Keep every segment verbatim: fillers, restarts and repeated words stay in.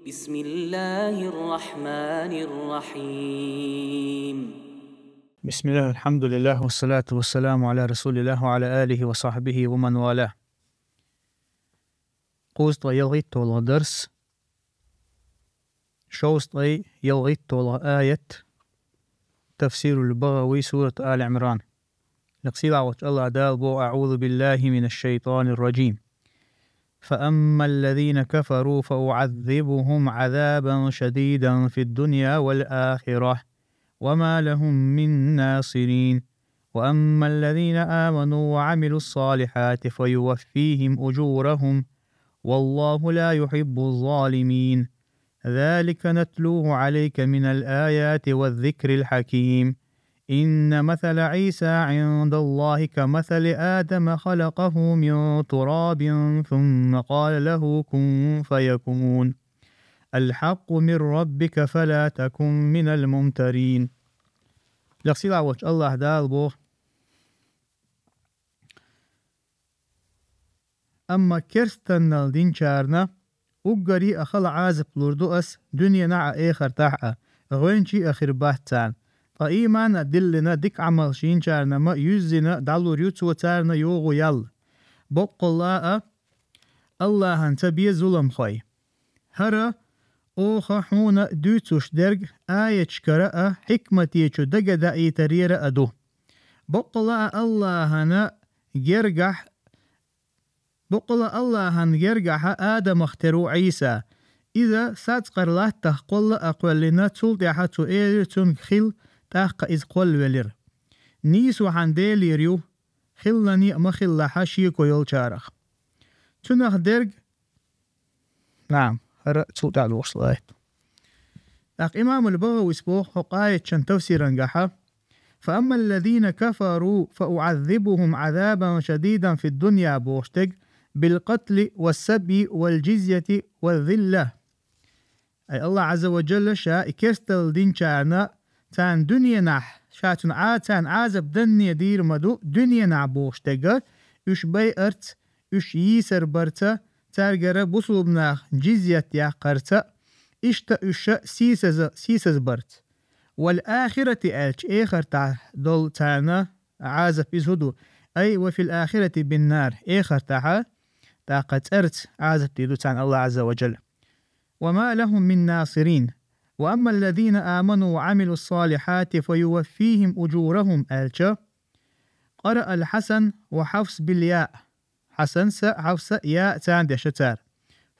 بسم الله الرحمن الرحيم. بسم الله، الحمد لله، والصلاة والسلام على رسول الله وعلى آله وصحبه ومن والاه. Кхузткъеи ялхитталгӀа дарс. Шовзткъеи ялхитталгӀа аят. Тафсирул БагӀави, сурат Али Ӏимран. Лекха сийлахьчу АллахӀ Дала боху: أعوذ بالله من الشيطان الرجيم. فأما الذين كفروا فأعذبهم عذابا شديدا في الدنيا والآخرة وما لهم من ناصرين. وأما الذين آمنوا وعملوا الصالحات فيوفيهم أجورهم والله لا يحب الظالمين. ذلك نتلوه عليك من الآيات والذكر الحكيم. إن مثل عيسى عند الله كمثل آدم خلقه من تراب ثم قال له كن فيكون. الحق من ربك فلا تكن من الممترين. Лекха сийлахьчу АллахӀ Дала боху: Амма керстанал динчарна уггаре а хала Ӏазап лур ду Ас дуьненахь а, эхартахь а, гӀоьнчий а хир бац царна. Ткъа ийман а диллина, дика Ӏамалш йинчарна ма юьззина дӀалур ю Цо царна йогӀу ял. Боккъалла а АллахӀана ца бе зуламхой. ХӀара Оха хьуна дуьйцуш дерг аяташкара а, хьикматечу дагадаийтарера а ду. Боккъала а АллахӀана гергахь, боккъала АллахӀан гергахьа Адамах тера ву Ӏийса. Иза сацкъара латтах кхолла а кхоьллина, цул тӀаьхьа цо элира цуьнга: «Хила», тӀаккха иза кхоллавелира. Нийсо хьан Делера ю, хиллане а ма хиллахьа шеко йолчарах. Цуьнах дерг, наам, хӀара цул тӀаьхьа лохуш лайт. ТӀаккха имамул БагӀавис боху хӀокху аятчан тафсирангахьа: «فأما الذين كفروا فأعذبهم عذابا شديدا في الدنيا», бохуш дерг, «بالقتل والسبي والجزية والذلة». Ай АллахӀ Ӏазза ва Джалла Ша и керсталла динчарна, царна дуьненахь, Ша цунна Ӏа-, царна Ӏазап данне дийр ма ду, дуьненахь бохуш дерга, уьш байарца, уьш йийсар барца, цаьргара бусулба наха джизйат яккхарца, иштта уьш сийсаза, сийсаз барца. «Вал ахирати», аьлча, эхартахь долу царна Ӏазап иза хӀу ду? «Ай ва фил ахирати бин нар», эхартахьа, тӀаккха цӀарца Ӏазап дийр ду царна АллахӀ Ӏазза ва Джалла. «Ва ма лахум мин насирин. Ва амма аллазина аману ва амилу ссалихати фа юваффихим уджурахум», аьлча, «Къара ал Хьасан ва Хьафс бил яъ». Хьасан са, Хьафса я царна деша цара.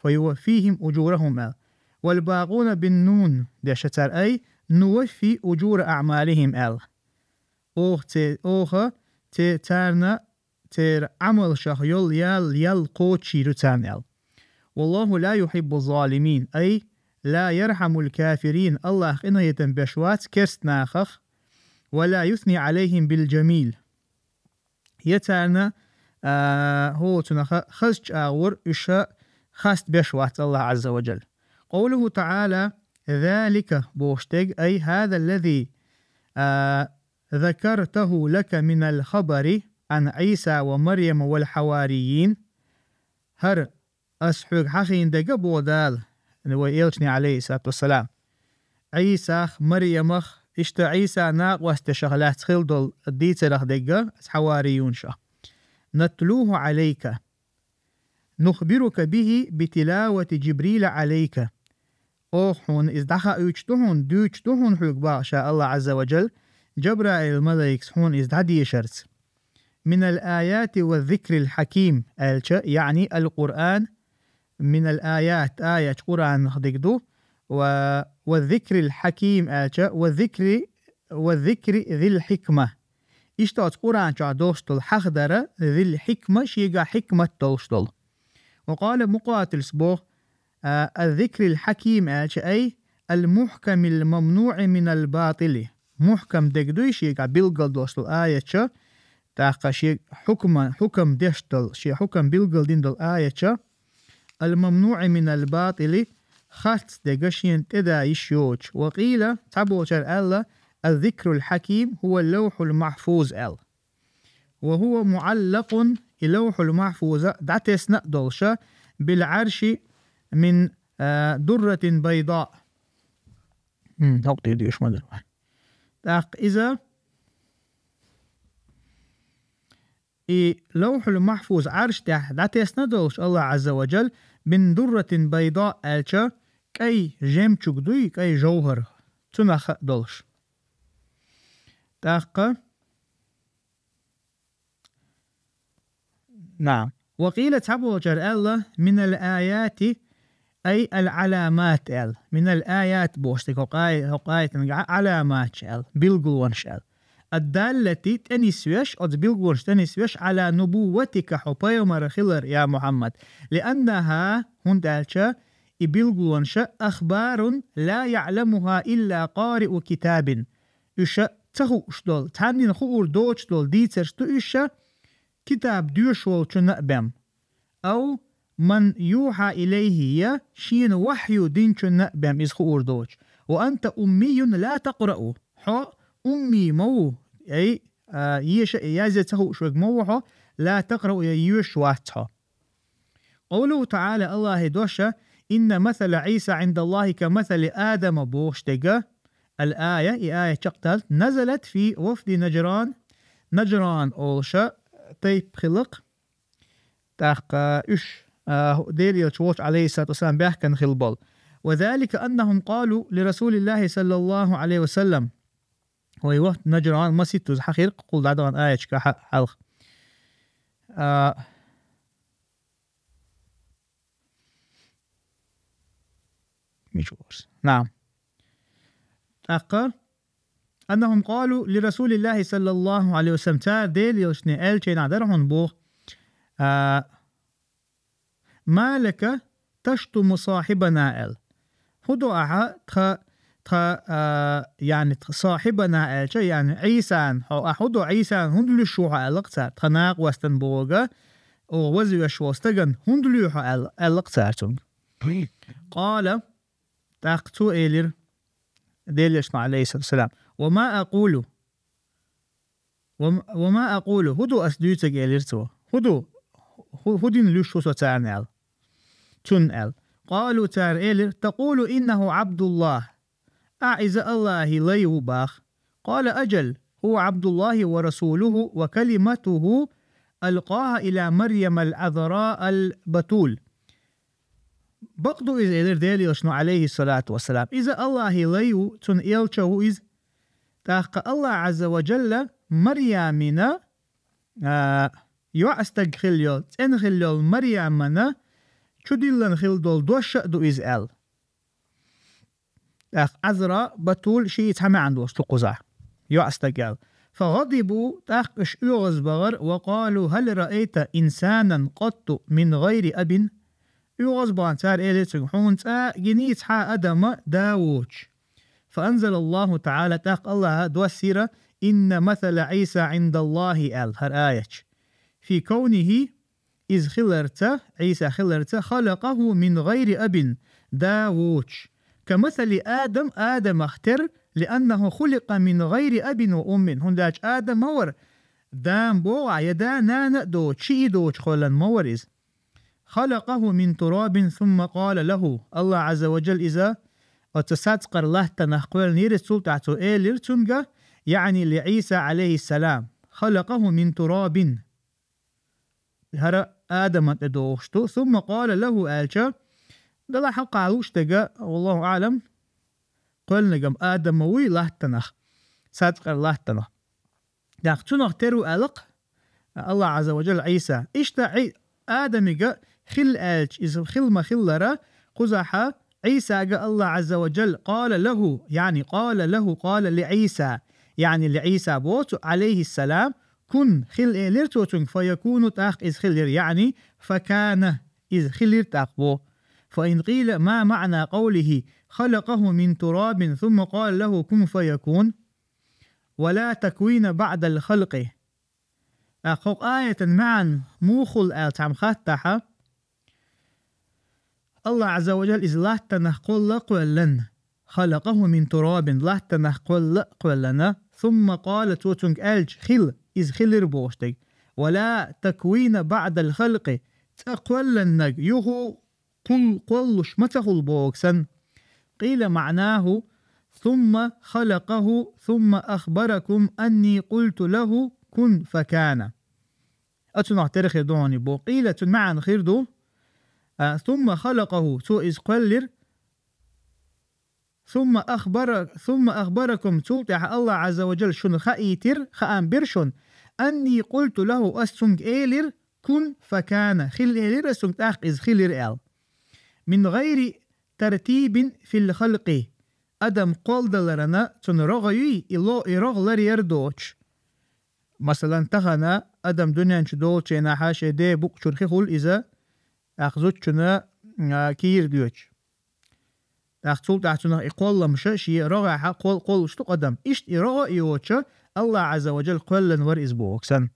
«Фа юваффихим уджурахум», аьлла. «Вал бакъуна бин нун», деша цара, «ай нуваффи уджура аъмалихим», аьлла. Оха це-, оха це-, царна церан Ӏамалшах йолу ял, ял кхочушйийр ю царна аьлла. «Валлаху ла юхиббу залимин», ай ла ярхамул кафирин, АллахӀ къинхетам беш вац керст нахах, «ва ла юсни алейхим бил джамил». Я царна, а, хӀоцунаха хаза чӀагӀор уьш хаст беш вац АллахӀ Ӏазза ва Джалла. Къовлуху таӀала: «Залика», бохуш дерг, ай хӀаза аллази, а, «закартаху лака минал хабари ан Ӏийса ва Марьяма вал хьаварийин». ХӀара Ас хьоьга хьахийна дерг а боху Дала, вай элчане, алейхиссалату вассалам, Ӏийсах, Марьямах, иштта Ӏийса накъосташах лаьцна хилла долу дийцарах дерг а, ас хьаварийунашах. «Натлуху алейка. Нухбирука бихи би тилавати Джибрила алейка». Оха хьуна иза дӀахауьйтуш ду хьуна, дуьйцуш ду хьуна хьоьга боху Ша АллахӀ Ӏазза ва Джалла, Джабраил малайкас хьуна иза дӀадешарца. «Минал аяти ва зикрил хьаким», аьлча, яъни ал-Къуръан, «минал аят», аяташ Къуръанах дерг ду, ва, «ва зикрил хьаким», аьлча, «ва зикри, ва зикри зил хьикма». Иштта оцу Къуръан чохь долуш долу хьахадара, зил хьикма, шегахь хьикмат долуш долу. Ва къала Мукъатилс боху, а, «Аз-зикрил хьаким» аьлча, ай, «ал-мухькамил мамнуӀи минал батили». Мухькам дерг дуй шегахь билггал долуш долу аятча, тӀаккха шен хьукма-, хьукам деш долу, шен хьукам билггал дина долу аятча, «ал-мамнуӀи минал батили», харц дерг шена тӀеда йиш йоцуш. Ва къийла, цхьаболчара аьлла, «аз-зикрул хьаким хӀува лавхьул махьфуз» аьлла. «Ва хӀува муӀаллакъун», и Лавхьул Махьфуза дӀатесна а долуша, «бил Ӏарши мин а, дурратин байда. М, хӀокху тӀе доьшуш ма дара вай. ТӀаккха иза и Лавхьул Махьфуз Ӏарш тӀехь дӀатесна долуш Аллах Азза ва Джал бин дурратин байда аьлча, кӀай жемчуг дуй, кӀай жовхӀар, цунах долуш. ТӀаккха, наам. Ва къийла, цхьаболчара аьлла, минал аяти, ай ал-Ӏаламат аьлла. Минал аят бохуш дерг хӀокху ай-, хӀокху аятан гахь Ӏаламаташ аьлла, билгалонаш аьлла. Ад-даллати, тӀенисвеш, оцу билгалонаш тӀенисвеш, Ӏала нубувватика, хьо пайхамар хилар, я Мухьаммад. Лианнаха, хӀунда аьлча и билгалонаша, ахбарун ла яӀламуха илла къариу китабин. Уьш ца хууш долу, цхьаннина хуур доцуш долу дийцарш ду уьш, китаб доьшуш волчунна а бен. Ау ман юхьа илайхи, я шена вахью динчунна а бен иза хуур доцуш. Ва анта уммийюн ла такърау. Хьо умми ма ву, ай, а, еша а, язъе ца хууш верг ма ву хьо, ла такърау, я йоьшуш вац хьо. Къовлуху таӀала, Аллахьан дош, инна масала Ӏийса Ӏиндаллахьи ка масали Адама бохуш дерг, ал-ая, и аят чекхдалт, назалат фи вафди Наджран, Наджран олуш тайпа хилла-кх, тӀаккха уьш, а, Делан элча волчу, Ӏалайхиссалату вассалам, баьхкина хилла болу. Ва залика аннахум къалу ли Расулиллахьи саллаллахьу Ӏалайхьи ва саллам. Вай вахт Наджран маситтаза хьахийра-кх кхул дӀадахана аяташка хьа-, хьалха. А, мича ву хӀорш? Наам. ТӀаккха, аннахум къалу ли Расулиллахьи саллаллахьу Ӏалайхьи ва саллам, цара Делан элчане аьлла, чайнахь дара хьуна боху, а, ма лака таштуму сахьибана аьлла. ХӀун до ахьа тха, тха, а, яъни тха сахьибана аьлча, яъни Ӏийсан, хьо, ахьа хӀун до Ӏийсан, хӀунда луьйш ву хьо аьлла-кх цара, тхан накъостан бохург, оха вазвеш волу стагана хӀунда луьй хьо аьлла, аьлла-кх цара цуьнга. Къала, тӀаккха цо элира, Делан элчано, Ӏалайхиссалату вассалам, ва ма акъулу, ва ма, ва ма акъулу, хӀун ду ас дуьйцург, элира цо. ХӀун ду, хӀу-, хӀун дина луьйш ву со царна аьлла. Цунна аьлла. Къалу, цара элира, такъулу иннаху Ӏабдуллахь. Ахьа иза Аллахьан лай ву боху. Къала, аджал, хӀува Ӏабдуллахьи ва расулуху ва калиматуху алкъаха ила Марьямал Ӏазраал батул. Бакъ ду иза, элира Делан элчано, Ӏалайхиссалату вассалам. Иза Аллахьан лай ву, цуьнан элча ву иза. ТӀаккха Аллах Ӏазза ва Джалла Марьямина, а, йоӀ стаг хилла йолу, цӀена хилла йолу Марьямана чудиллина хилла долу дош а ду иза аьлла. ТӀаккха Ӏазра, батул, шиъ цхьа маьӀна долуш ду кхузахь. ЙоӀ стаг аьлла. Фа гӀадибу, тӀаккха уьш оьгӀазбахара, ва къалу, хӀал раайта инсанан къатту мин гӀайри абин? ОьгӀазбахана цара элира цуьнга, хьуна цкъа а гиний цхьа а адам да воцуш? Фа анзалаллаху таӀала, тӀаккха Аллаха доссийра, инна масала Ӏийса Ӏиндаллахьи аьлла, хӀара аят. Фи кавнихи, иза хиларца, Ӏийса хиларца, халакъаху мин гӀайри абин, да воцуш. Ка масали Адам, Адамах тера, лианнаху хуликъа мин гӀайри абин ва уммин, хӀунда аьлча Адам ма вара да ма боху ахь, я да, нана а доцуш, шиъ а доцуш кхоьллина ма вара иза. Халакъаху мин турабин сумма къала лаху. Аллах Ӏазза ва Джалла иза оцу сацкъара латтанах кхоьллинера, цул тӀаьхьа цо элира цуьнга, яъни ли Ӏийса Ӏалайхиссалам. Халакъаху мин турабин. ХӀара Адаман тӀе догӀуш ду. Сумма къала лаху аьлча, далахь хьалха лууш дерг, валлаху аӀлам, кхоьллинарг-м Адам ма вуй латтанах, сацкъара латтанах. ТӀаккха цунах тера ву аьлла-кх Аллах Ӏазза ва Джалла Ӏийса. Иштта Ӏи-, Адамига хила аьлча, иза хила ма-хиллара, кхузахьа Ӏийсага Аллах Ӏазза ва Джалла къала лаху, яъни къала лаху, къала ли Ӏийса, яъни ли Ӏийса боцу, Ӏалайхиссалам, кун, хила элира цо цуьнга, фа якуну, тӀаккха иза хилира, яъни фа кана, иза хилира тӀаккха бо. Фа ин къийла, ма маъна къавлихи, халакъаху мин турабин, сумма къала лаху кун фа якун? Ва ла таквина баъдал халкъи. ТӀаккха хӀокху аятан маьӀна муха хуьлу аьлла цхьамма хаттахьа, Аллах Ӏазза ва Джалла иза латтанах кхолла а кхоьллина, халакъаху мин турабин, латтанах кхолла а кхоьллина, сумма къала, цо цуьнга аьлча, хила, иза хилира бохуш дерг. Ва ла таквина баъдал халкъи, цкъа кхоьллинарг юха кхул-, кхоллуш ма ца хул боху санна. قيل معناه: ثم خلقه ثم أخبركم أني قلت له كن فكان. Оцунах тера хир ду хьуна боху. قيل, цуьнан маьӀна хир ду, а, ثم خلقه, цо иза кхоьллира, ثم أخبر-، ثم أخبركم, цул тӀаьхьа Аллах Азза ва Джалла шуна хаийтира, хаам бира шуна, أني قلت له, ас цуьнга элира, كن فكان, хила элира ас цуьнга, тӀаккха иза хилира аьлла. من غير ترتيب في الخلق, адам кхолладаларна цуьнан рогӀа юй, и ло-, и рогӀ ларъяр доцуш. Масалан, тахана адам дуьнен чу долчу хенахь шен ден букъ чуьра хи хуьлу иза, тӀаккха зудчунна, а, кийра доьдуш. ТӀаккха цул тӀаьхьа цунах и кхолламаш шен рогӀехь кхол-, кхоллуш ду-кх адам. Иштта и рогӀа а йоцуш, Аллах Азза ва Джалла кхоьллина вара иза боху санна.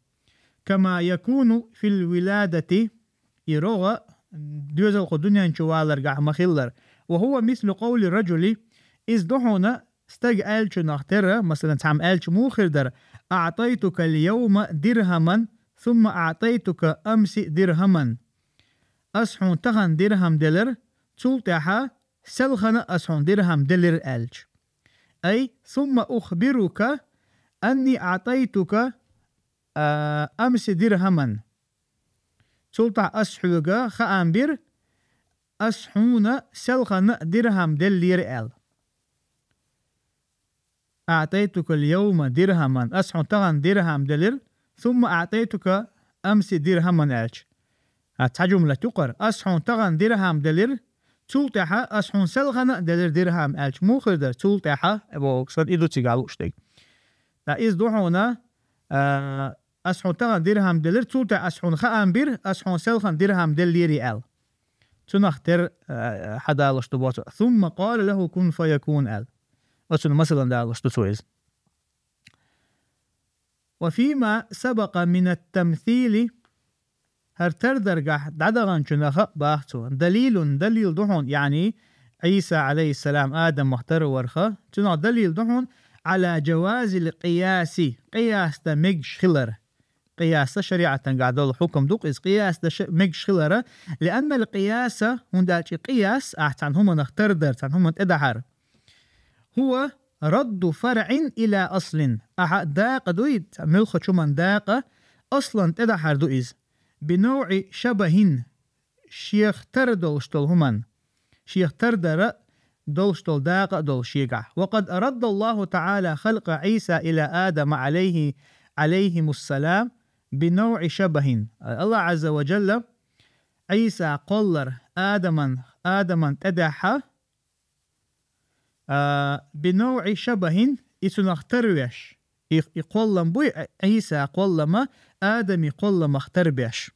كما يكون في الولادة, и рогӀа доьзалхо дуьнен чу валаргахь ма-хиллара. وهو مثل قول الرجل, иза ду хьуна стага аьллачунах тера, масалан, цхьамма аьлча муха хир дара: أعطيتك اليوم درهما ثم أعطيتك أمس درهما. Ас хьуна тахана дирхьам делира, цул тӀаьхьа селхана ас хьуна дирхьам делира аьлча. أي ثم أخبرك أني أعطيتك, а, أمس درهما. Цул тӀаьхьа ас хьоьга хаам бира, ас хьуна селхана дирхьам деллера аьлла. أعطيتك اليوم درهما, ас хьуна тахана дирхьам делира, ثم أعطيتك أمس درهما аьлча. А, цхьа жумлат ю-кх хӀара. Ас хьуна тахана дирхьам делира, цул тӀаьхьа ас хьуна селхана а делира дирхьам аьлча, муха хир дара, цул тӀаьхьа, э, боху санна, и ду цигахь лууш дерг. Ткъа иза ду хьуна, а, ас хьуна тахана дирхьам делира, цул тӀаьхьа ас хьуна хаам бира, ас хьуна селхана дирхьам деллера аьлла. Цунах тера, а, хьадалуш ду боху цо. ثم قال له كن فيكون аьлла. Оцунна масална далуш ду цо иза. وفيما سبق من التمثيل, хӀара тардергахь дӀадаханчунах а боху цо, دليل, далил ду хьуна, яъни Ӏийса, Ӏалайхиссалам, Адамах тарварх, цунах далил ду хьуна على جواز القياس, къияс дан мегаш хилар. Къияс дан шариӀатангахь долу хьукам ду-кх иза, къияс дан ша-, мегаш хилар, لأن القياس, хӀунда аьлча и къияс, ахь цхьана хӀуманах тардар, цхьана хӀуманна тӀедахьар, هو رد فرع إلى أصل, ахьа дакъа дуй, цхьа муьлххачу хӀуманна дакъа, аслан тӀедахьар ду иза, بنوع شبه, шех тара долуш долу хӀуманна, шех тардара долуш долу дакъа а долу шегахь. وقد رد الله تعالى خلق عيسى إلى آدم عليه، عليهم السلام بنوع شبه. Аллах Азза ва Джалла Ӏийса кхоллар Адаман, Адаман тӀедехьа, а, بنوع شبه, и цунах тарвеш. И, и кхоллам буй, Ӏийса кхоллама, Адаман кхолламах тарбеш.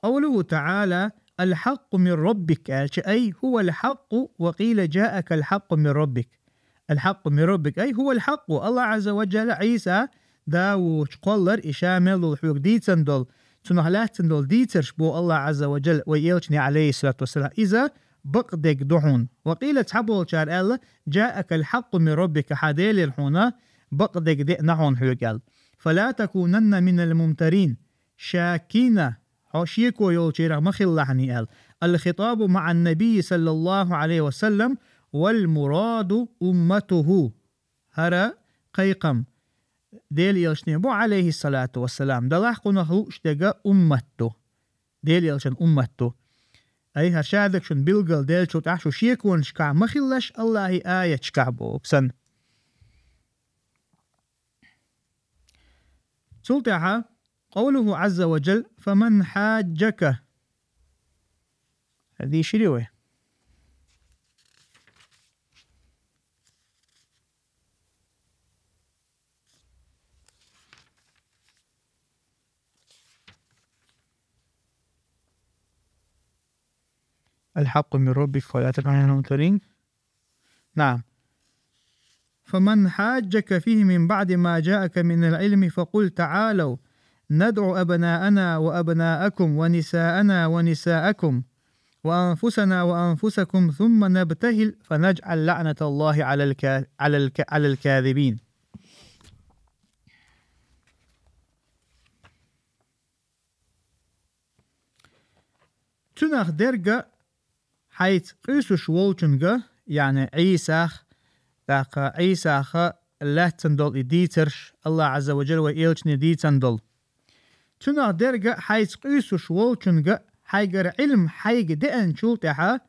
قوله تعالى: الحق من ربك, аьлча, أي هو الحق، وقيل: جاءك الحق من ربك. الحق من ربك، أي هو الحق. Аллах Азза ва Джалла Ӏийса да воцуш кхоллар, и ша мел долу хьоьга дийцан долу, цунах лаьцна долу дийцарш, боху Аллах Азза ва Джалла вай элчане, Ӏалайхиссалату вассалам, иза бакъдерг ду хьуна. وقيل, цхьаболчара аьлла: جاءك الحق من ربك, хьан Делера хьуна бакъдерг деана хьуна хьоьга аьлла. فلا تكونن من الممترين, шаккина, хьо шеко йолчарах ма хилалахьаний аьлла. الخطاب مع النبي صلى الله عليه وسلم، والمراد أمته. ХӀара кхайкхам Делан элчане бу, Ӏалайхиссалату вассалам, делахь кхунах лууш дерг уммат ду. Делан элчан уммат ду. Ай, хӀара шадерг шуна билгалделлачул тӀаьхьа шу шеконашкахь ма хилалаш, Аллахьан аяташкахь боху санна. Цул тӀаьхьа, قوله عز وجل: فمن حاجك. Хьадийшире вай. الحق من ربك فلا تكن من الممترين. نعم. فمن حاجك فيه من بعد ما جاءك من العلم فقل تعالوا ندع أبناءنا وأبناءكم ونساءنا ونساءكم وأنفسنا وأنفسكم ثم نبتهل فنجعل لعنة الله على الكا-، على الكا-، على الكاذبين. Цунах дерга хьайца къуьйсуш волчунга, яъни Ӏийсах, тӀаккха Ӏийсаха лаьцна долу и дийцарш, Аллах Ӏазза ва Джалла вай элчане дийцна долу. Цунах дерга хьайца къуьйсуш волчунга хьайгара Ӏилм хьайга деанчул тӀаьхьа,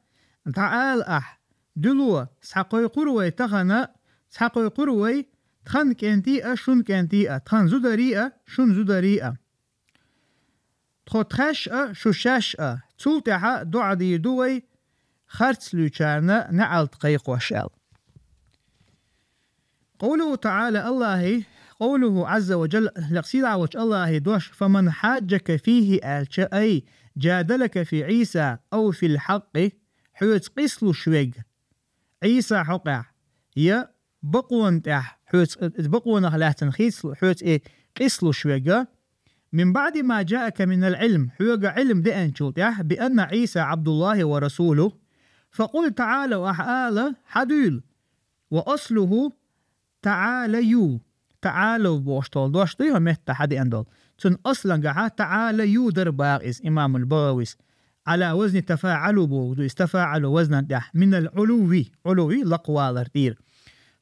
дӀаала ахь, дуьло, схьакхойкхур вай тахана, схьакхойкхур вай, тхан кӀентий а, шун кӀентий а, тхан зударий а, шун зударий а. Тхо тхаьш а, шу шаьш а, цул тӀаьхьа доӀа дийр ду вай, харц луьйчарна неӀалт кхайкхош аьлла. Къовлуху таӀала Аллахьи, къовлуху Ӏазза ва Джалла, лекъ сийлахь волчу Аллахьи дош, «Фаман хьаджака фийхи» аьлча, ай, «джадалака фи Ӏийса ау фил хьакъи», хьоьца къийсалуш верг, Ӏийса хьокъехь, я бакъонна тӀехь, хьоьца, бакъонах лаьцна хийцалу-, хьоьца и къийсалуш верг, «мин баӀди ма джаака минал Ӏилм», хьоьга Ӏилм деанчул тӀаьхьа, «би анна Ӏийса Ӏабдуллахьи ва расулуху», факъул, таӀалав, ахь ала, хьадуьйла, «ва аслуху таӀалаю». «ТаӀалав» бохуш долу дош дуй хьо метта хьадеана долу. Цуьнан аслангахьа «таӀалаю» дара баха иза имамул БагӀавис. «Ӏала вазни тафаӀалу» боху ду иза, «тафаӀалу» вазнан тӀехь. «Минал Ӏулуви», Ӏулуви лакхвалар тӀера.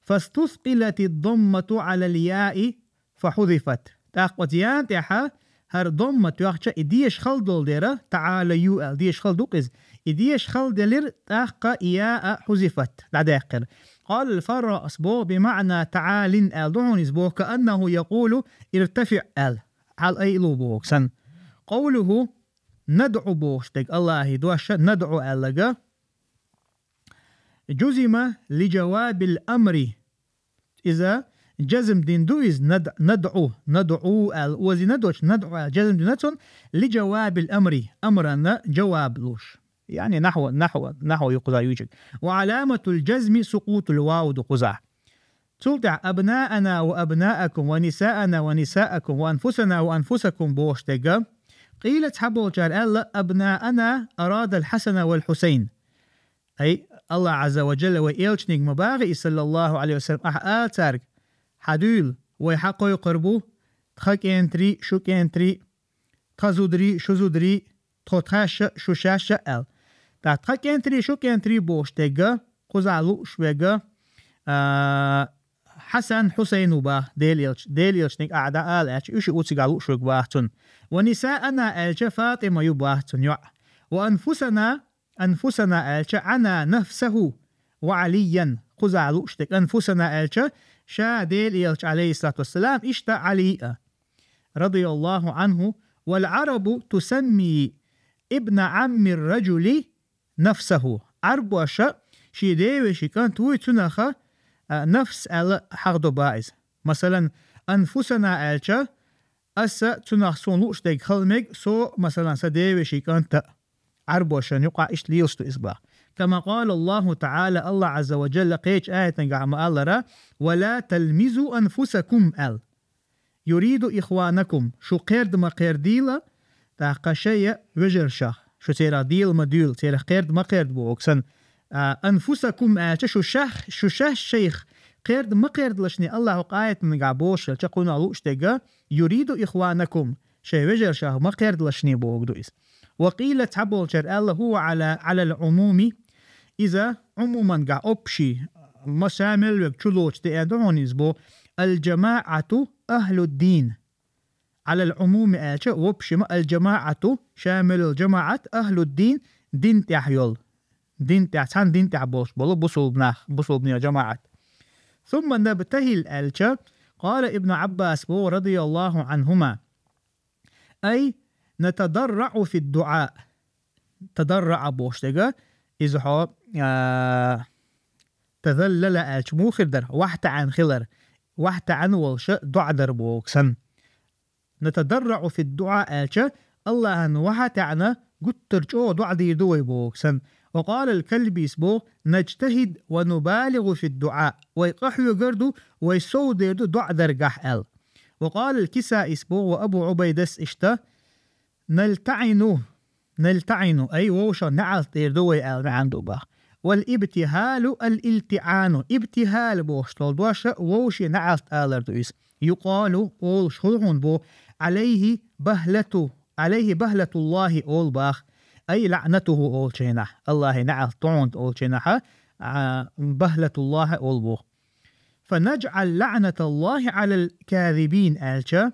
«Фастускъилати даммату Ӏалал яи фахьузифат». ТӀаккха оцу яна тӀехьа хӀара домма тоьхча, и деша хала долу дера, «таӀалаю» аьлла, деша хала ду-кх иза. И деша хала делира, тӀаккха и я а хьузифат, дӀадаьккхира. Къала ал-Фарраъс боху, «би маӀна таӀалин» аьлла ду хьуна иза боху, «кааннаху якъулу иртафиӀ» аьлла, хьала айалу боху санна. Къовлуху, «надӀу» бохуш дерг Аллахьи дош, «надӀу» аьлларг, «джузима ли джавабил амри». Иза джазм дина ду иза, над-, надӀу, надӀу аьлла, озийна доцуш, надӀу аьлла, джазм дина цунна, «ли джавабил амри», амранна джаваб луш. Яъни нахьва, нахьва, нахьва ю кхузахь юьйцург. «Ва Ӏаламатул джазми сукъутул вав» ду кхузахь. Цул тӀаьхьа «абнаана ва абнаакум, ва нисаана ва нисаакум, ва анфусана ва анфусакум» бохуш дерг. Къийла, цхьаболчара аьлла, «абнаана арадал Хьасана вал Хьусайн». Ай, Аллах Ӏазза ва Джалла вай элчаниг ма баха иза, саллаллаху Ӏалайхи ва саллам, ахь ала цаьрга: «Хьадуьйла, вай хьакхойкхур бу тхан кӀентарий, шун кӀентарий, тхан зударий, шун зударий, тхо тхаьш а, шу шаьш а», аьлла. ТӀаккха тхан кӀентарий, шун кӀентарий бохуш дерг, кхузахь лууш верг, а, Хьасан, Хьусайн ву баха Делан элча, Делан элчаниг ахь дӀаала аьлча, уьш и уьцигахь лууш верг баха цунна. «Ва нисаана» аьлча, ФатӀима ю баха цунна йоӀ. «Ва анфусана», «анфусана» аьлча, «Ӏана нафсаху ва Ӏалийян», кхузахь лууш дерг, «анфусана» аьлча, ша, Делан элча, Ӏалайхиссалату вассалам, иштта Ӏали а, радияллаху Ӏанху, «вал Ӏарабу тусамми ибна Ӏаммир раджули нафсаху». Ӏарбоша шен девешин кӀант вуй, цунах а, нафс аьлла хьахдо баха иза. Масалан, «анфусана» аьлча, аса цунах суна лууш дерг хала мега, со, масалан, сан девешин кӀант а. Ӏарбошна юкъахь иштта лелаш ду иза баха. Кама къала Аллаху таӀала, Аллах Ӏазза ва Джалла кхечу аятангахь ма-аллара: «Ва ла талмизу анфусакум», аьлла. «Юриду ихванакум», шу кхерда ма кхердийла, тӀаккха шайн вежаршах, шу церах дийла ма дуьйла, церах кхерда ма кхерда боху санна. А, «анфусакум» аьлча, шу шах-, шу шаьш шайх кхерда ма кхердалашний, Аллах хӀокху аятангахь бохуш хилча, кхунах лууш дерг, «юриду ихванакум», шайн вежаршах ма кхердалашний боху ду иза. «Ва къийла», цхьаболчара аьлла, «хӀува Ӏала, Ӏалал Ӏумуми», иза Ӏумумангахь, общий, ма шамел верг чулоцуш деана ду хьуна иза боху, «ал-джамаӀату ахлуддин». «Ӏалал Ӏумуми» аьлча, в общем, «ал-джамаӀату», шамел жамаӀат, «ахлуддин», дин тӀехь йолу. Дин тӀехь, цхьана дин тӀехь болуш болу бусулба нах, бусулбанийн жамаӀат. «Сумма набтахил» аьлча, къала Ибн Ӏаббас боху, радияллаху Ӏанхума: «Ай, натадарраӀу фид-дуӀа». ТадарраӀа бохуш дерг, иза хьо, а, тазаллала аьлча муха хир дара, вахьа таьӀна хилар, вахьа таьӀна волуша доӀа дар боху санна. «НатадарраӀу фид-дуӀа» аьлча, Аллахьан вахьа таьӀна гуттар чӀогӀа доӀа дийр ду вай боху санна. Ва къала ал-Калбис боху: «Наджтахид ва нубалигӀу фид-дуӀа». Вай къахьоьгур ду, вай сов дер ду доӀа даргахь аьлла. Ва къала ал-Кисаис боху, ва Абу Ӏубайдас иштта: «НалтаӀину, налтаӀину», ай, вовшах неӀалт дер ду вай аьлла маьӀна ду баха. «Вал ибтихӀалу ал-илтиӀану». ИбтихӀал бохуш долу дош вовшийн неӀалт алар ду иза. «Юкъалу», олуш хуьлу хьуна боху, «Ӏалайхи бахӀлату, Ӏалайхи бахӀлатуллахӀи», олу баха. أي لعنته олчийнахь, Аллахьи наӀалт тӀуьнт олчийнахьа, а, بهلة الله олу боху. فنجعل لعنة الله على الكاذبين аьлча,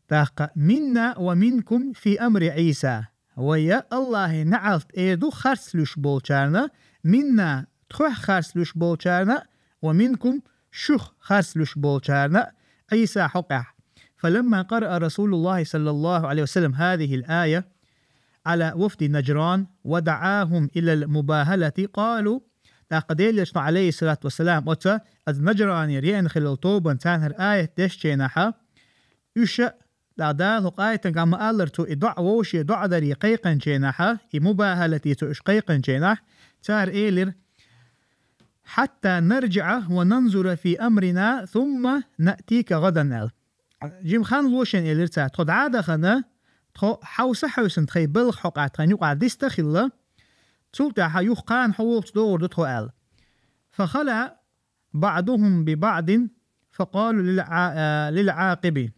тӀаккха منا ومنكم في أمر عيسى. Вай Аллахьи наӀалт эр ду харц луьйш болчарна, منا тхох харц луьйш болчарна, ومنكم шух харц луьйш болчарна, Ӏийса хьокъехь. فلما قرأ رسول الله صلى الله عليه وسلم هذه الآية على وفد نجران ودعاهم إلى المباهلة قالوا, тӀаккха Делан Элчано, عليه الصلاة والسلام, оцу, оцу Наджранера еана хиллал тобанна царна хӀара аят дешчийнахьа, уьш а, тӀаккха Дала хӀокху аятан гӀа ма-аллара цо и доӀа вовше доӀа даре кхайкхинчийнахьа, и мубахалате цо уьш кхайкхинчийнахь, цара элира: حتى نرجع وننظر في أمرنا ثم نأتيك غدا аьлла. Жима хан ло шена, элира цара, тхо дӀа а дахана, тхо хьовса хьаьвсина тхайн балха хьокъехь тхайна юкъахь диста а хилла, цул тӀаьхьа юха кхана хьо волчу догӀур ду тхо аьлла. فخلا بعضهم ببعض فقالوا للع-, а, للعاقب.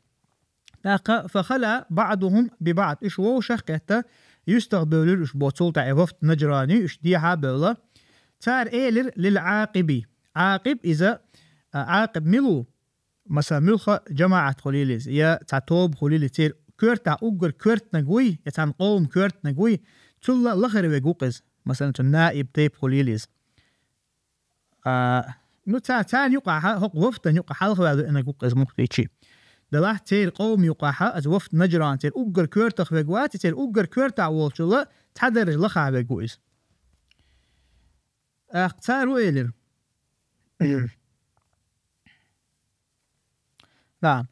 ТӀаккха فخلا بعضهم ببعض. Уьш вовшах а кхетта, юьстах бевлира уьш боху, цул тӀаьхьа и вафд Наджрани, уьш дехьа а бевлла. Цара элира للعاقب. Ӏакъиб иза, а, Ӏакъиб мила ву? Масала, муьлхха а жамаӀат хуьлийла иза, я цхьа тоба хуьлийла, церан коьртахь уггар коьртаниг вуй, я цхьана къоман коьртаниг вуй, цул а лахара верг ву-кх иза. Масала, цуьнан наиб тайпа хуьлийла иза. А, ну, ца-, царна юкъахь, хӀокху вафдан юкъахь хьалхаваьлла веанарг ву-кх иза муфтичи. Делахь церан къоман юкъахь, оцу вафд Наджран, церан уггар коьртах верг вац, церан уггар коьртахь волчул а цхьа даржа лахахь верг ву иза. ТӀаккха цара хӀун элира? Да.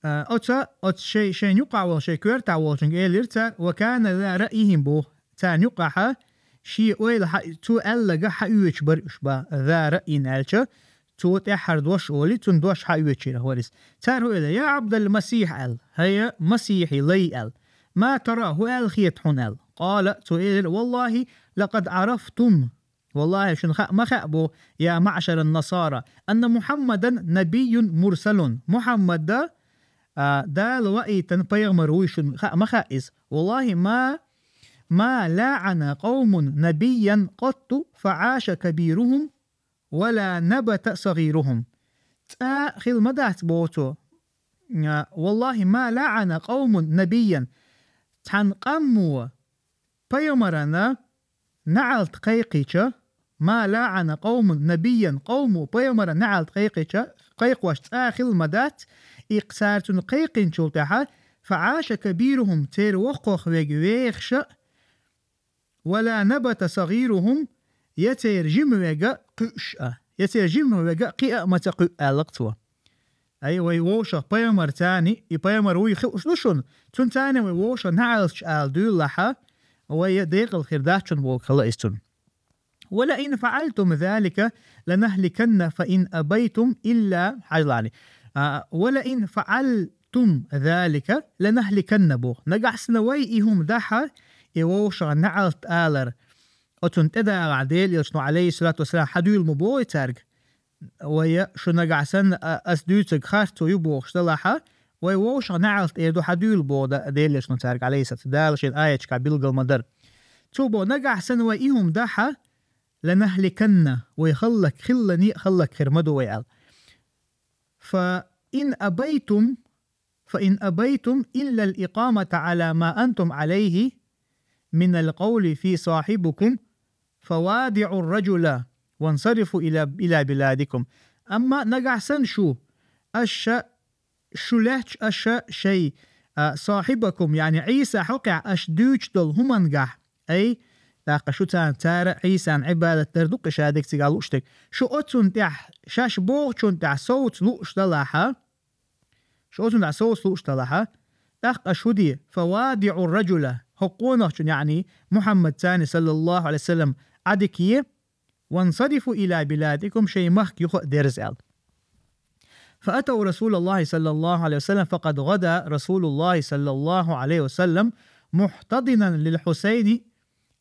А, оцу, оцу шайн, шайна юкъахь волу, шайн коьртахь волчуьнга элира цара, وكان ذا رأيهم боху. Царна юкъахь шен ойла хьа-, цо аьлларг хьаоьцуш бара уьш боху. ذا رأي аьлча, цо тӀаьххьара дош олий, цуьнан дош хьаоьцуш вара иза. Цара хӀун элира? يا عبد المسيح аьлла, хӀай Масихьи лай аьлла. ما ترى, хӀун аьлла хета хьуна аьлла. قال, цо элира, والله لقد عرفتم, валлахӀи, шуна хаа ма хаьа боху, يا معشر النصارى, أن محمدا نبي مرسل. Мухьаммад, а, Дала ваийтина пайхамар вуй, шуна хаа ма хаьа иза. والله ما, ما لعن قوم نبيا قط فعاش كبيرهم ولا نبت صغيرهم. ЦӀа хилла ма дац боху цо. А, والله ما لعن قوم نبيا. Цхьана къамо пайхамарана наӀалт кхайкхича, ما لعن قوم نبيا, къомо пайхамарана наӀалт кхайкхича, кхайкхош цӀа хилла ма дац, и цара цунна кхайкхинчул тӀаьхьа, فعاش كبيرهم, церан воккхах верг вехаш а, ولا نبت صغيرهم, я церан жима верг а кхуьуш а, я церан жима верг а кхиа а ма ца кхуьу, аьлла-кх цо. Ай, вай вовшах пайхамар царна, и пайхамар вуй хууш ду шуна, цунна царна вай вовшах наӀалт ала дуьйлалахь, вай декъала хир дац шуна боху хилла иза цунна. ولئن فعلتم ذلك لنهلكن فإن أبيتم إلا, хьажал, а, ولئن فعلتم ذلك لنهلكن боху. Нагахь санна вай и хӀума дахь, и вовшах наӀалт алар, оцунна тӀедагӀахь Делан Элчано, عليه الصلاة والسلام, хьадуьйла ма боху цаьрга. Вай, шу нагахь санна, а, ас дуьйцург харцо ю бохуш далахь, вай вовшах наӀалт эр ду хьадуьйла боху да-, Делан Элчано цаьрга, عليه الصلاة, Дала шен аяташкахь билгал ма дара. Цо боху, нагахь санна вай и хӀума дахь, لنهلكن, вай хӀаллак хилла а, хӀаллак хир ма ду вай аьлла. فإن أبيتم فإن أبيتم إلا الإقامة على ما أنتم عليه من القول في صاحبكم فوادعوا الرجل وانصرفوا إلى، إلى بلادكم. Амма нагахь санна шу, аша, шу лаьтташ аша шайн, а, صاحبكم, яъни Ӏийса хьокъехь аша дуьйцуш долу хӀумангахь, ай, тӀаккха шу царна, цара Ӏийсан Ӏибадат дар ду-кх и ша дерг цигахь лууш дерг. Шу оцунна тӀехь, шаьш бохучунна тӀехь совца лууш далахь, шу оцунна тӀехь совца лууш далахь, тӀаккха аша хӀун де, فوادعوا الرجل, хӀокху къонахчунна, яъни Мухьаммад царна, صلى الله عليه وسلم, Ӏадика е, وانصرفوا إلى بلادكم, шайн махка юха а дерза аьлла. فأتوا رسول الله صلى الله عليه وسلم فقد غدا رسول الله صلى الله عليه وسلم محتضنا للحسين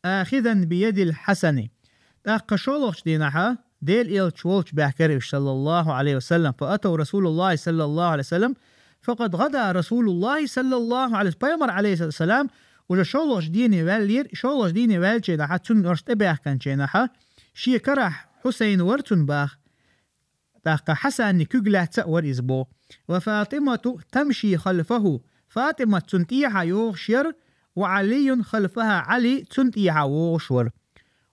آخذا بيد الحسن. ТӀаккха шолгӀачу дийнахьа, Делан Элча волчу баьхкира уьш, صلى الله عليه وسلم. فأتوا رسول الله صلى الله عليه وسلم فقد غدا رسول الله صلى الله عليه وسلم. Пайхамар, عليه الصلاة والسلام, Уже шолгӀачу дийне ваьллера, шолгӀачу дийне ваьллачу хенахь, цунна оьрс тӀебаьхкинчу хенахь, шен карахь Хьусайн вара цунна баха, тӀаккха Хьасанна куьг лаьцна а вара иза боху. «وفاطمة تمشي خلفه», ФатӀимат цунна тӀехьа йогӀуш яра, «وعلي خلفها», Ӏали цунна тӀехьа вогӀуш вара.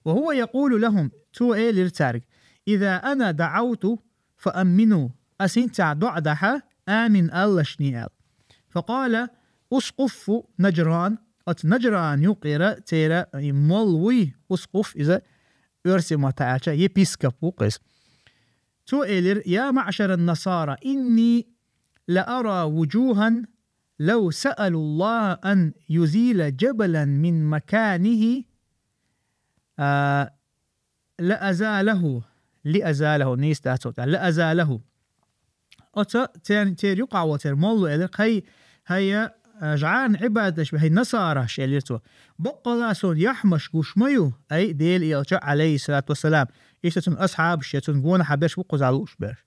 «وهو يقول لهم», цо элира цаьрга: «إذا أنا دعوت فأمنوا», ас хӀинца доӀа дахь, амин алалаш, аьлла. «فقال أسقف نجران», оцу Наджран юкъера церан молла вуй, Ускъуф, иза оьрсийн маттахь аьлча епископ ву-кх иза. Цо элира: «يا معشر النصارى، إني لأرى وجوها لو سألوا الله أن يزيل جبلا من مكانه، а, لأزاله», لأزاله, нийса дац оцу тӀехь, «لأزاله». Оцу церан, церан юкъахь волу церан молла элира: «Хай, хӀай, а, жӀарна Ӏибадат деш бен хӀай насараш», — элира цо. «Баккъалла суна яхьмаш гуш ма ю, ай Делан элча, Ӏалайхиссалату вассалам». Иштта цуьнан асхьабаш я, цуьнан гонахьа берш бу кхузахь лууш берш.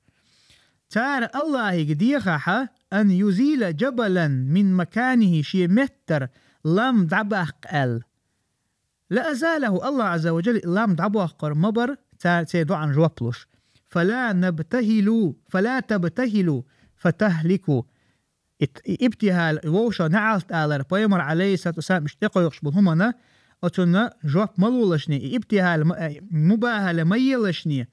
«Цара Аллахьига дехахь, أن يزيل جبلا من مكانه, шен меттара лам дӀабаккха аьлла. لأزاله, Аллахь Ӏазза ва Джалла лам дӀабоккхур ма бара цара церан доӀана жоп луш. فلا نبتهل، فلا تبتهلوا فتهلكوا». И, и ибтихьал, и вовшах неӀалт алар, пайхамар, Ӏалайхиссалату вассалам, иштта тӀекхойкхуш болу хӀуманна, оцунна жоп ма лолашне, и ибтихьал ма, э, мубахьала ма елашне.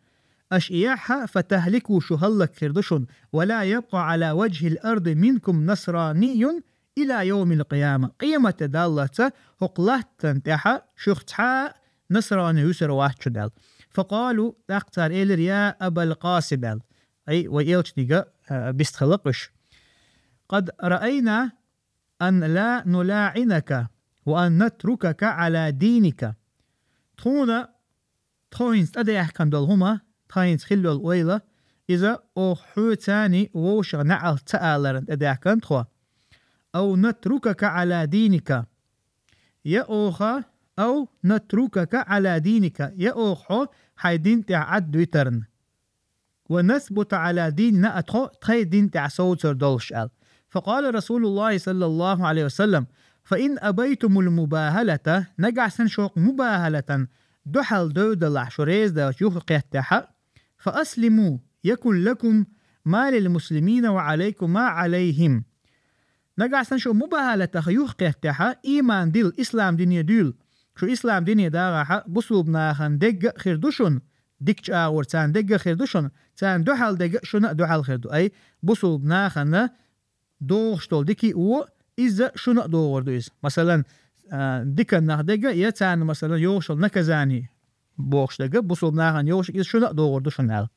Аша и яхь, فتهلكوا, шу хӀаллакьхир ду шуна, ولا يبقى على وجه الأرض منكم نصراني إلى يوم القيامة. Къематде даллалц хӀокху латтана тӀехь шух цхьа а насрани вуьсур вац шуна аьлла. فقالوا, тӀаккха цара элира: «يا أبا القاسم», — аьлла. Ай, вай элчанга, а, бистхилла-кх уьш. «قد رأينا أن لا نلاعنك وأن نتركك على دينك». Тхуна тхо хӀинца тӀедаьхкина долу хӀума, тхан хӀинца хилла йолу ойла, иза оха хьоьца вовшах неӀалт ца аларна тӀедаьхкина тхо. «أو نتركك على دينك». Я оха, «أو نتركك على دينك», я оха хьо хьайн дин тӀехь Ӏад витарна. «ونثبت على ديننا», а тхо тхайн дин тӀехь совцур долуш аьлла. فقال رسول الله صلى الله عليه وسلم: «فإن أبيتم المباهلة», нагахь санна шу хӀокху мубахьалатан дуьхьал девдалахь, шу реза даьлча юхакхеттехь, «فأسلموا يكن لكم ما للمسلمين وعليكم ما عليهم». Нагахь санна шу мубахьалатах юхакхеттехь, ийман дилла, ислам дине дуьйла, шу ислам дине дагӀахь, бусулба нахана дегга а хир ду шуна, дикачу агӀор царна дегга а хир ду шуна, царна дуьхьал дегга а шуна а дуьхьал хир ду. Ай, бусулба нахана догӀуш долу дика а вон, иза шуна а догӀур ду иза. Масалан, а, диканнах дегга, я царна, масалан, йогӀуш йолу наказание бохуш дегга, бусулба нахана йогӀуш, иза шуна а догӀур ду шуна аьлла.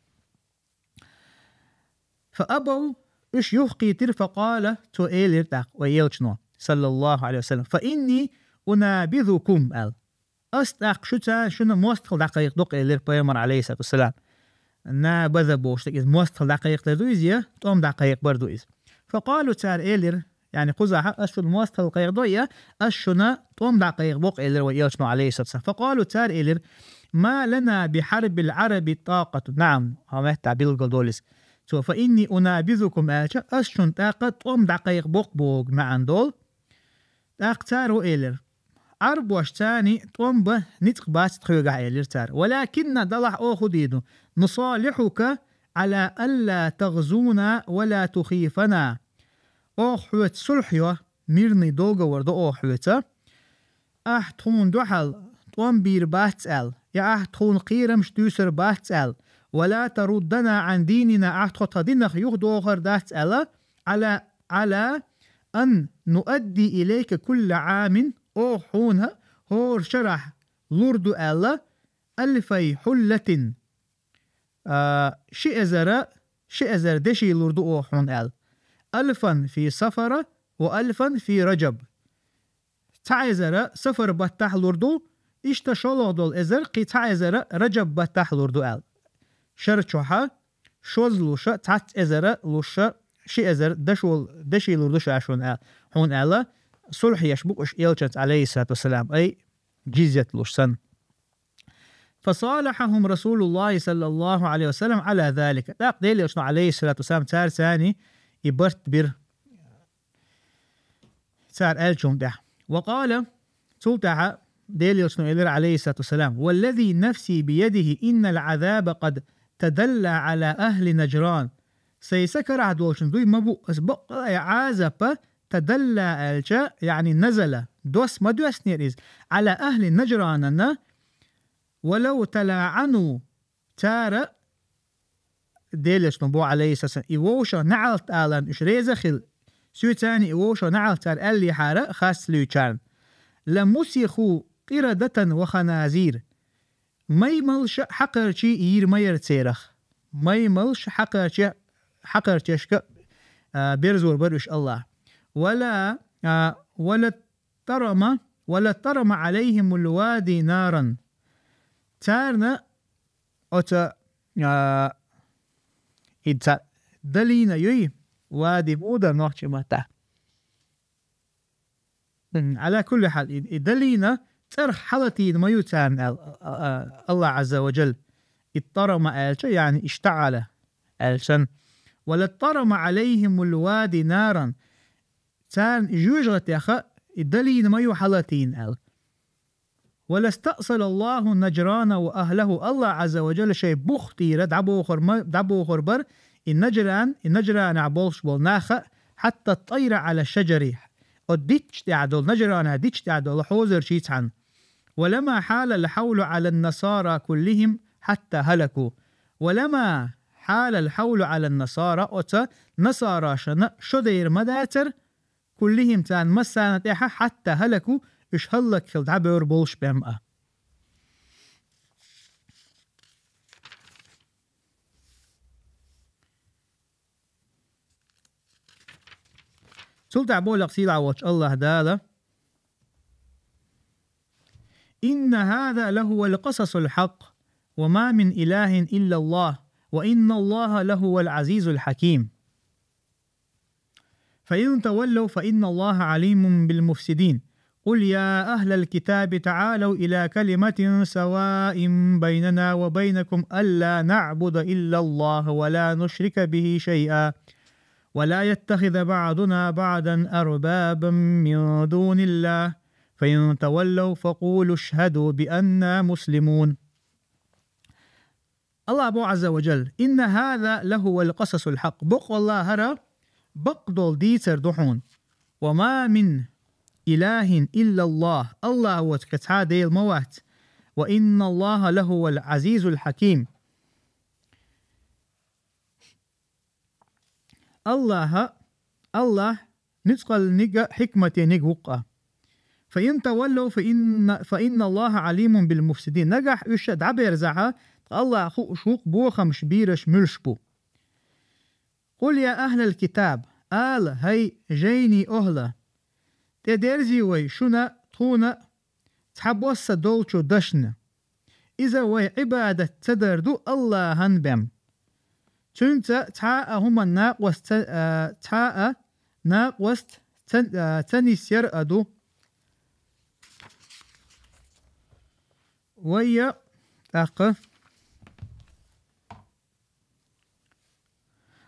«فأبوا», уьш юхакхийтира, «فقال», цо элира тӀаккха, вай элчано, саллаллаху Ӏалайхи ва саллам, «فإني أنابذكم», аьлла. «Ас тӀаккха шуьца, шуна мостагӀалла дӀакхайкхадо-кх», элира пайхамар, Ӏалайхиссалату вассалам. Набаза бохуш дерг иза мостагӀалла дӀакхайкхадар ду иза, я тӀом дӀакхайкхабар ду иза. «فقالوا», цара элира, яъни кхузахь, «Ас шуна мостагӀалла кхайкхадо, я ас шуна тӀом дӀакхайкхабо-кх», элира вай элчано, Ӏалайхиссалату вассалам. «فقالوا», цара элира: «ما لنا بحرب العرب طاقة». НаӀам, хьан меттахь билггал долу иза. Цо «فإني أنابذكم» аьлча, ас шуна тӀаккха тӀом дӀакхайкхабо-кх боху маьӀна долу. ТӀаккха цара хӀун элира: «Ӏарбошца тӀом бан ницкъ бац тхоьгахь», элира цара. «ولكن», далахь оха хӀун дийр ду, «نصالحك على ألا تغزونا ولا تخيفنا». Оха хьоьца сулхь йо, мирный договор до оха хьоьца. Ахь тхуна дуьхьал тӀом бийр бац аьлла, я ахь тхуна кхерамаш дуьйцур бац аьлла, «ولا تردنا عن ديننا», ахь тхо тхан динах юхадохур дац аьлла, «على، على أن نؤدي إليك كل عام», оха хьуна хӀора шарахь лур ду аьлла, «ألفي حلة», а, ши эзар, ши эзар деши лур ду оха хьуна аьлла. «ألفا في صفر وألفا في رجب». Цхьа эзар сафар баттахь лур ду, иштта шолгӀа долу эзар кхин цхьа эзар раджаб баттахь лур ду аьлла. Шар чохь шозза луш, цхьацца эзар луш, ши эзар дашо-, деши лур ду ша шуна аьлла, хьуна аьлла, сулхь еш бу-кх уьш элчанца, Ӏалайхиссалату вассалам, ай, джизьят луш санна. «فصالحهم رسول الله صلى الله عليه وسلم على ذلك». ТӀаккха Делан элчано, Ӏалайхиссалату вассалам, цаьрца и барт бира. Цара аьллачунна тӀехь. وقال, цул тӀаьхьа Делан Элчано элира, عليه الصلاة والسلام: والذي نفسي بيده إن العذاب قد تدلى على أهل نجران. Сай са карахь долчун дуй ма бу, ас бакъ а Ӏазап, تدلى аьлча, يعني نزل, дос ма доьссинера иза, على أهل نجران, ولو تلاعنوا, цара, Делан Элчано боху, عليه الصلاة والسلام, и вовшах неӀалт аларна уьш реза а хилла, соьца царна и вовшах неӀалт цара аьллехьара, хасталуьйчарна, لمسخوا قردة وخنازير. Маймалш а, хьакхарчий а йийр ма яра церах. Маймалш а, хьакхарчий а, хьакхарчашка а, а, берзор бара уьш АллахӀа. ولا, а, ولا اضطرم, ولا اضطرم عليهم الوادي نارا. Царна оцу, а, и ца-, далийна юй, вади муха дара нохчийн маттахь. М, على كل حال, и, и далийна цӀарах хьалатийна ма ю царна аьлла, а, а, АллахӀ عز وجل. اضطرم аьлча, يعني اشتعل аьлла санна. ولا اضطرم عليهم الوادي نارا. Царна и жоьжахатех и далийна ма ю хьалатийна аьлла. ولا استأصل الله نجران وأهله. АллахӀ عز وجل шайн бух тӀера дӀабохур ма-, дӀабохур бара и Наджран, и Наджранехь болуш болу нах а, حتى الطير على الشجر. Оцу дитташ тӀехь долу, Наджранехь дитташ тӀехь долу хьозарчий цхьаьна. ولما حال الحول على النصارى كلهم حتى هلكوا. ولما حال الحول على النصارى, оцу насарашна шо дер ма дацара, كلهم, царна массарна тӀехь, حتى هلكوا, уьш хӀаллакьхила дӀабевр болуш бен а. Цул тӀаьхьа боху сийлахь волчу АллахӀ Дала: إن هذا لهو القصص الحق وما من إله إلا الله وإن الله لهو العزيز الحكيم. فإن تولوا فإن الله عليم بالمفسدين. قل يا أهل الكتاب تعالوا إلى كلمة سواء بيننا وبينكم ألا نعبد إلا الله ولا نشرك به شيئا ولا يتخذ بعضنا بعضا أربابا من دون الله فإن تولوا فقولوا اشهدوا بأننا مسلمون. АллахӀ боху عز وجل: إن هذا لهو القصص الحق. Бакъ валлахӀара, бакъдолу дийцар ду хьуна. وما من إله إلا الله. АллахӀ воцу кхин цхьа а Дела ма вац. وإن الله لهو العزيز الحكيم. АллахӀа, АллахӀ нуьцкъалниг а, хьикматениг ву-кх. فإن تولوا فإن، فإن الله عليم بالمفسدين. Нагахь уьш дӀаберзахь, ткъа АллахӀ хууш ву-кх бохамаш бийраш муьлш бу. قل يا أهل الكتاب, ала, хӀай жайни охӀла, тӀедерзий вай шуна, тхуна цхьа босса долчу дашна. Иза вай Ӏибадат ца дар ду АллахӀан бен. Цуьнца цхьа а хӀуманна накъост ца, а, цхьа а накъост ца, а, ца нисъяр а ду. Вайя тӀаккха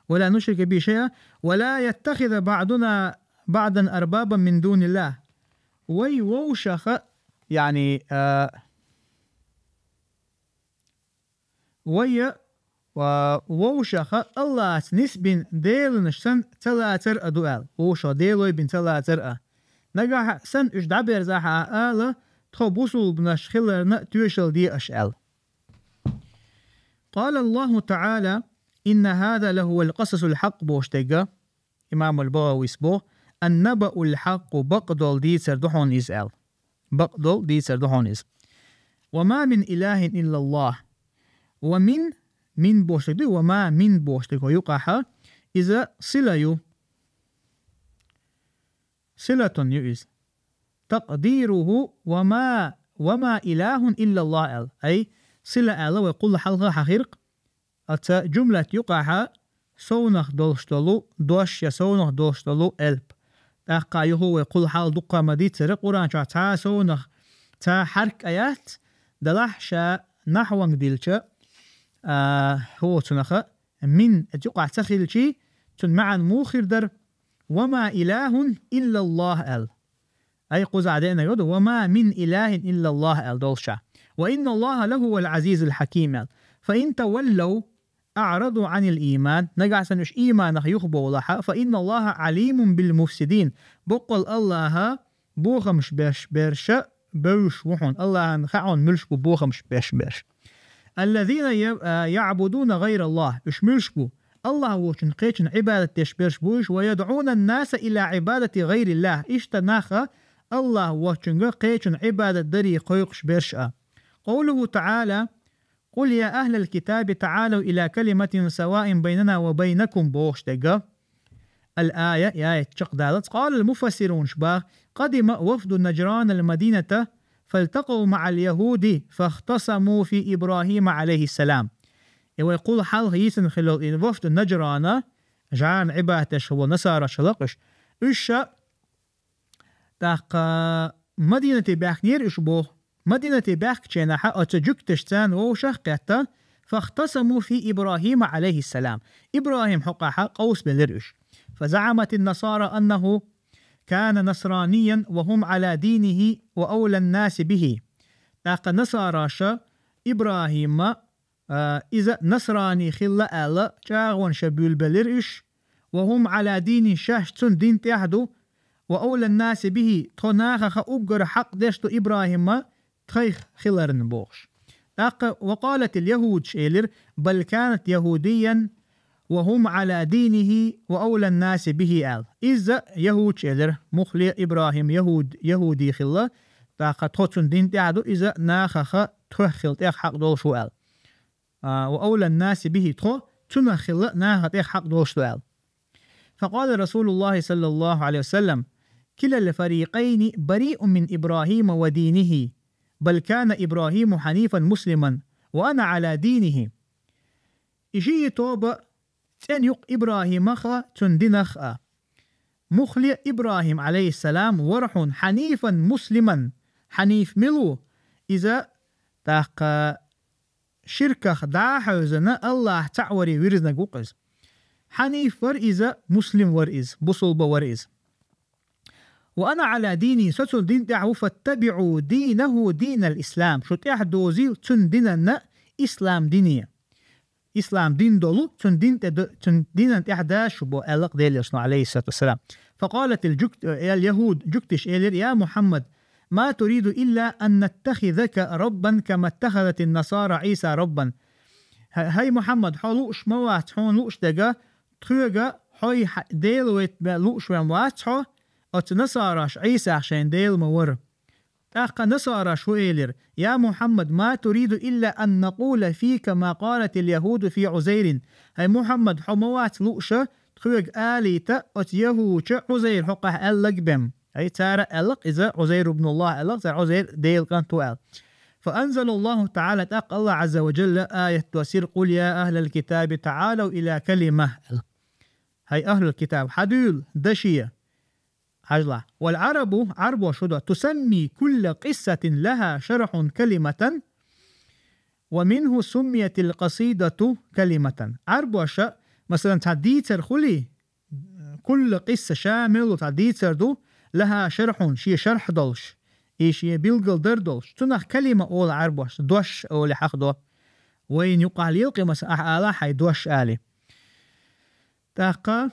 ولا نشرك به شيئا ولا يتخذ بعضنا بعضا أربابا من دون الله. Вай вовшаха, яъни, а, вайя, а, вовшаха АллахӀца нисбина деланаш санна ца лацар а ду аьлла. Вовшаха делой бина ца лацар а. Нагахь санна уьш дӀаберзахь а ала, тхо бусулбанаш хиларна тоьшалла де аша аьлла. قال الله تعالى: إن هذا لهو القصص الحق, бохуш дерг, имам аль-БагӀавис боху, النبأ الحق, бакъдолу дийцар ду хьуна иза аьлла. Бакъдолу дийцар ду хьуна иза. وما من إله إلا الله. ومن, мин бохуш дерг ду, وما من бохуш дерг хӀокху юкъахь, иза сила ю. صلة ю иза. تقديره وما، وما إله إلا الله аьлла. Ай, сила аьлла вай кхул хьалха хьахийра-кх. Оцу жумлат юкъахь совнах долуш долу дош я совнах долуш долу элп. ТӀаккха юха вай кхул хьал дуккха ма-дийццара, Къуръан чохь цхьа а совнах, цхьа а хьарк а яц, делахь ша нахьванга дилча, а, хӀоцунах а, мин, оцу юкъахь ца хилчий, цуьнан маьӀна муха хир дара: وما إله إلا الله аьлла. Ай, кхузахь деана йоду: «وما من إله إلا الله», аьлла долуш. «وإن الله لهو العزيز الحكيم», аьлла. «فإن تولوا أعرضوا عن الإيمان», нагахь санна уьш ийманах юхабовлахь, «فإن الله عليم بالمفسدين», боккъал Аллахьа бохамаш беш берш бевзаш ву хьуна, Аллахьан хаьа хьуна муьлш бу бохамаш беш берш. «الذين ي-، يعبدون غير الله», уьш муьлш бу, Аллахь воцчунна кхечунна Ӏибадат деш берш бу уьш, «ويدعون الناس إلى عبادة غير الله», иштта нах Аллахь воцчуьнга кхечунна Ӏибадат даре кхойкхуш берш а. «قوله تعالى: قل يا أهل الكتاب تعالوا إلى كلمة سواء بيننا وبينكم», бохуш дерг. Ал-ая, и аят чекхдаллалц. Къала ал-муфассирун, уьш боху: «Къадима вафду Наджрана ал-Мадината, фалтакъав маъал яхуди, фахтасаму фи Ибрахима, алейхиссалам». И вай кхул хьалха йийцина хилла йолу и вафду Наджрана, жӀарна Ӏибадат деш хилла насараш хилла уьш. Уьш ша тӀаккха Мадинате баьхкинера уьш боху. Мадинате баьхкачу хенахь оцу жуьгташа царна вовшах а кхетта, фахтасаму фи Ибрахима, алейхиссалам. Ибрахим хьокъехь къовсабелира уьш. فزعمت النصارى أنه كان نصرانيا وهم على دينه وأولى الناس به. ТӀаккха насараша Ибрахима, а, иза насрани хилла аьлла, чӀагӀонаш буьйлабелира уьш. وهم على دينه, шаьш цуьнан дин тӀехь ду. وأولى الناس به, тхо нахах уггар хьакъ деш ду Ибрахима тхайх хиларна бохуш. ТӀаккха وقالت اليهود, уьш элира: بل كان يهوديا وهم على دينه وأولى الناس به, аьлла. Иза яхӀудаш элира, муххале а Ибрахим яхӀуд-, яхӀуди хилла, тӀаккха тхо цуьнан дин тӀехь ду, иза нахах тхох хила тӀех хьакъ долуш ву аьлла. А, وأولى الناس به, тхо цунах хила нахах тӀех хьакъ долуш ду аьлла. فقال رسول الله صلى الله عليه وسلم: كلا الفريقين بريء من إبراهيم ودينه، بل كان إبراهيم حنيفا مسلما وأنا على دينه. И ши тоба цӀена ю-кх Ибрахимах а, цуьнан динах а. Муххале а Ибрахим, алейхиссалам, вара хьуна хьанифан муслиман, хьаниф мила ву? Иза тӀаккха ширках дӀа а хьевзина, Аллахь цхьаъ варе вирзинарг ву-кх иза. Хьаниф вара иза, муслим вара иза, бусулба вара иза. وأنا على دينه, со цуьнан дин тӀехь ву, فاتبعوا دينه دين الإسلام, шу тӀехь дозийла цуьнан динан ислам дине. Ислам дин долу, цуьнан дин тӀе д-, цуьнан динан тӀехь дозийла шу бо, аьлла-кх Делан Элчано, алейхиссалату вассалам. فقالت الجكت-, اليهود, жуьгташа элира: يا محمد، ما تريد إلا أن نتخذك ربا كما اتخذت النصارى عيسى ربا. ХӀа-, хӀай Мухьаммад, хьо лууш ма вац, хьуна лууш дерг, тхоьга хьо хьа-, Дела вайта бе-, лууш вен вац хьо, оцу насараш Ӏийсах шайн Дела ма вара. ТӀаккха насараш хӀун элира: يا محمد، ما تريد إلا أن نقول فيك ما قالت اليهود في عزير. ХӀай Мухьаммад, хьо ма вац лууша, тхоьга алийта оцу яхӀудча Ӏузайр хьокъехь аьлларг бен. ХӀай, цара аьлла-кх иза Ӏузайр ибн Аллах аьлла-кх, цара Ӏузайр Делан кӀант ву аьлла. فأنزل الله تعالى, тӀаккха Аллах Ӏазза ва Джалла аят доссийра: قل يا أهل الكتاب تعالوا إلى كلمة, аьлла. ХӀай ахӀлул китаб, хьадуьйла даше. Хьажал. والعرب, Ӏарбоша хӀун до, تسمي كل قصة لها شرح كلمة، ومنه سميت القصيدة كلمة. Ӏарбоша, масалан, цхьа дийцар хуьлий, كل قصة, ша мел ву цхьа дийцар ду, لها شرح, шен шархь долуш, и шен билгалдар долуш. Цунах калима олу Ӏарбоша, дош олий хьахдо. Вайна юкъахь лелакхе, масалан, ахь алахь хьайн дош алий. ТӀаккха,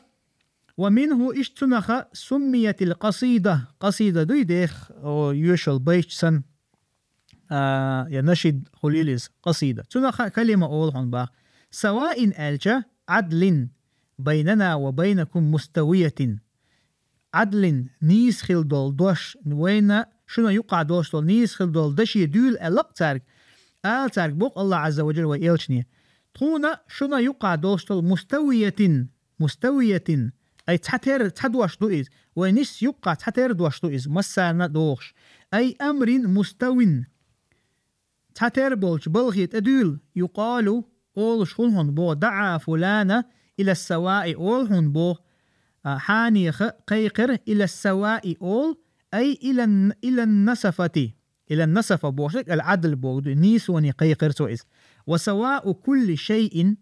ومنه, иштта цунах سميت القصيدة, къасида дуй дех, о, йоьшал байташ санна, а, я нашид хуьлийла иза, къасида. Цунах калима олу хьуна боху. سواء аьлча, عدل بيننا وبينكم مستوية. Ӏадлин, нийса хила долу дош, вайна шуна юкъахь долуш долу нийса хила долу даше дуьйла аьлла-кх цаьрга, ала цаьрга боху Аллах Ӏазза ва Джалла вайн элчане. Тхуна шуна юкъахь долуш долу مستوية, مستوية, ай цхьатерра цхьа дош ду иза, вай нийса юкъахь цхьатерра дош ду иза, массарна а догӀуш. أي أمر مستو. Цхьатерра болчу балхе тӀедуьйла, يقال, олуш хуьлу хьуна боху, دعا فلان إلى السواء, олу хьуна боху, а, хьанеха кхайкхира, إلى السواء олу, أي إلى الن-, إلى النصفة. إلى النصفة бохуш дерг, العدل боху ду, нийсоне кхайкхира цо иза. وسواء كل شيء,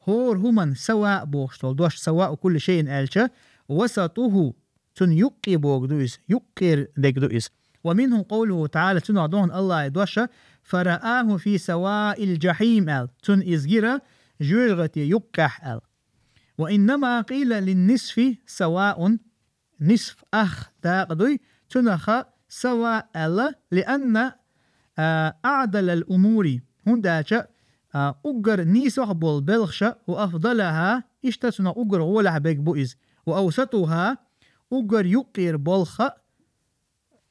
хӀора хӀуманна سواء бохуш долу дош, سواء كل شيء аьлча, وسطه, цунна юккъе богу ду иза, юккъера дегу ду иза. ومنه قوله تعالى, цунах дохна Аллахьа дош: فرآه في سواء الجحيم аьлла. Цунна иза гира жоьжахате юккъехь аьлла. وإنما قيل للنصف سواء, нисф ах дакъа дуй, цунах сава аьлла, لأن أعدل الأمور, хӀунда аьлча уггар нийсох болу белхаша, وأفضلها, иштта цунах уггар гӀолехь берг бу иза, وأوسطها, уггар юккъера болх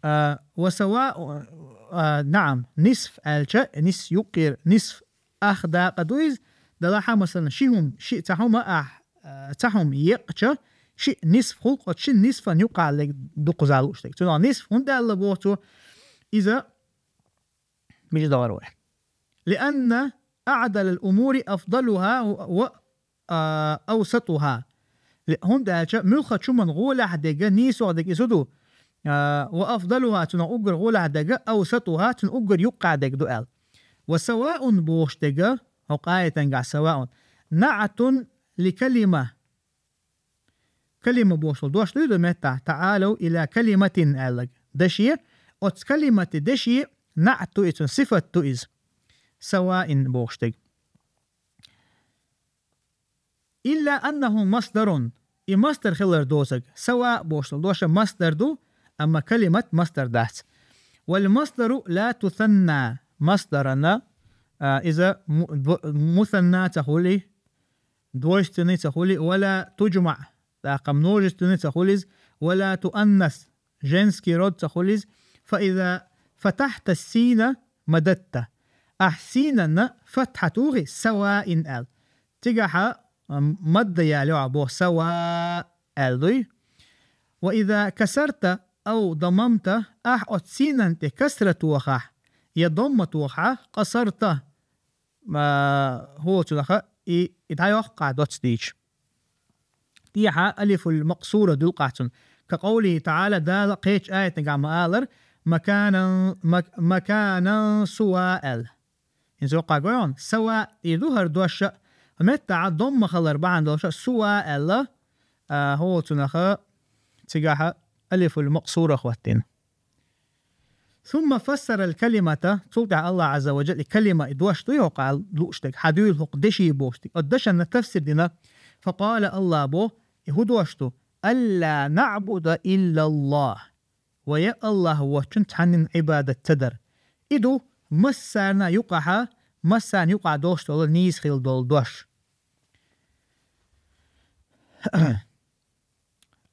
а, وسواء, а, نعم, нисф аьлча, нис юккъера, нисф ах дакъа ду иза, делахь, масалан, ши хӀума, ши, цхьа хӀума ахь, а, цхьа хӀума екъча, ши нисф хуьлу, оцу шин нисфан юккъехь лерг ду кхузахь лууш дерг. Цунах нисф хӀунда аьлла боху цо, иза мича дахара вай. لأن أعدل الأمور أفضلها و, و, а, أوسطها. ХӀунда аьлча муьлххачу хӀуманна гӀолехь дерг, нийсох дерг иза ду, а, وأفضلها, цунах уггар гӀолехь дерг, أوسطها, цунна уггар юккъехь дерг ду аьлла. وسواء бохуш дерг, хӀокху аятангахь سواء, نعت لكلمة. Калима бохуш долу дош дуй ду меттахь, تعالوا إلى كلمة аьлларг. Даше, оцу калимати даше наӀт ду иза, цуьнан сифат ду иза. سواء бохуш дерг. إلا أنه مصدر. И масдар хилар доцург. سواء бохуш долу дош масдар ду, амма калимат масдар дац. والمصدر لا تثنى. Масдарана, а, иза му-, дво-, мусанна ца хуьлу, двойственный ца хуьлу, ولا تجمع, тӀаккха множественный ца хуьлу иза, ولا تؤنث, женский род ца хуьлу иза, فإذا فتحت السين مددت. Ахь синанна фатхьа тухий, سواء аьлла. Цигахь, м, мадда яло ахь боху, سواء аьлла дуй. وإذا كسرت أو ضممت, ахь оцу синан тӀе касра тохахь, я домма тохахь, قصرت, ма, хӀоцунах и, и дӀайоккху ахь доцца дийча. ТӀехьа алифул макъсура дуьллу ахь цунна. كقوله تعالى, Дала кхечу аятагахь ма-аллара: مكانا, مك-, مكانا سوا аьлла. ХӀинца йоккхахь гой хьуна, سواء и ду хӀара дош а, меттахь домма хилар бахьана долуш а, سوا аьлла, а, хӀоцунах цигахь алифул макъсура хӀоттийна. ثم فسر الكلمة, цул тӀаьхьа Аллахь Ӏазза ва Джалла и калима, и дош дуй хӀокху лууш дерг, хьан дуьйла хӀокху деши бохуш дерг. Оцу дашанна тафсир дина. فقال, Аллахь боху, и хӀун дош ду? ألا نعبد إلا الله. Вай Аллахь воцчунна цхьаннан Ӏибадат ца дар. И ду массарна юкъахь, массарна юкъахь долуш долу нийса хила долу дош.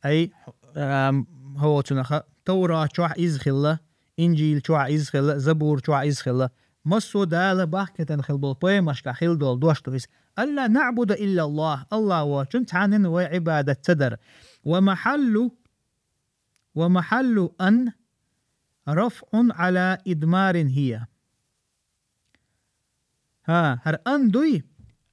Ай, ам, хӀоцунах, Таврат чохь иза хилла, Инжил чохь иза хилла, Забур чохь иза хилла. Массо а Дала бахкийтина хила болу пайхамаршкахь хила долу дош ду иза. ألا نعبد إلا الله, Аллахь воцчунна цхьаннан вай Ӏибадат ца дар. ومحل, ومحل أن رفع على إضمار هي. ХӀа, хӀара أن дуй?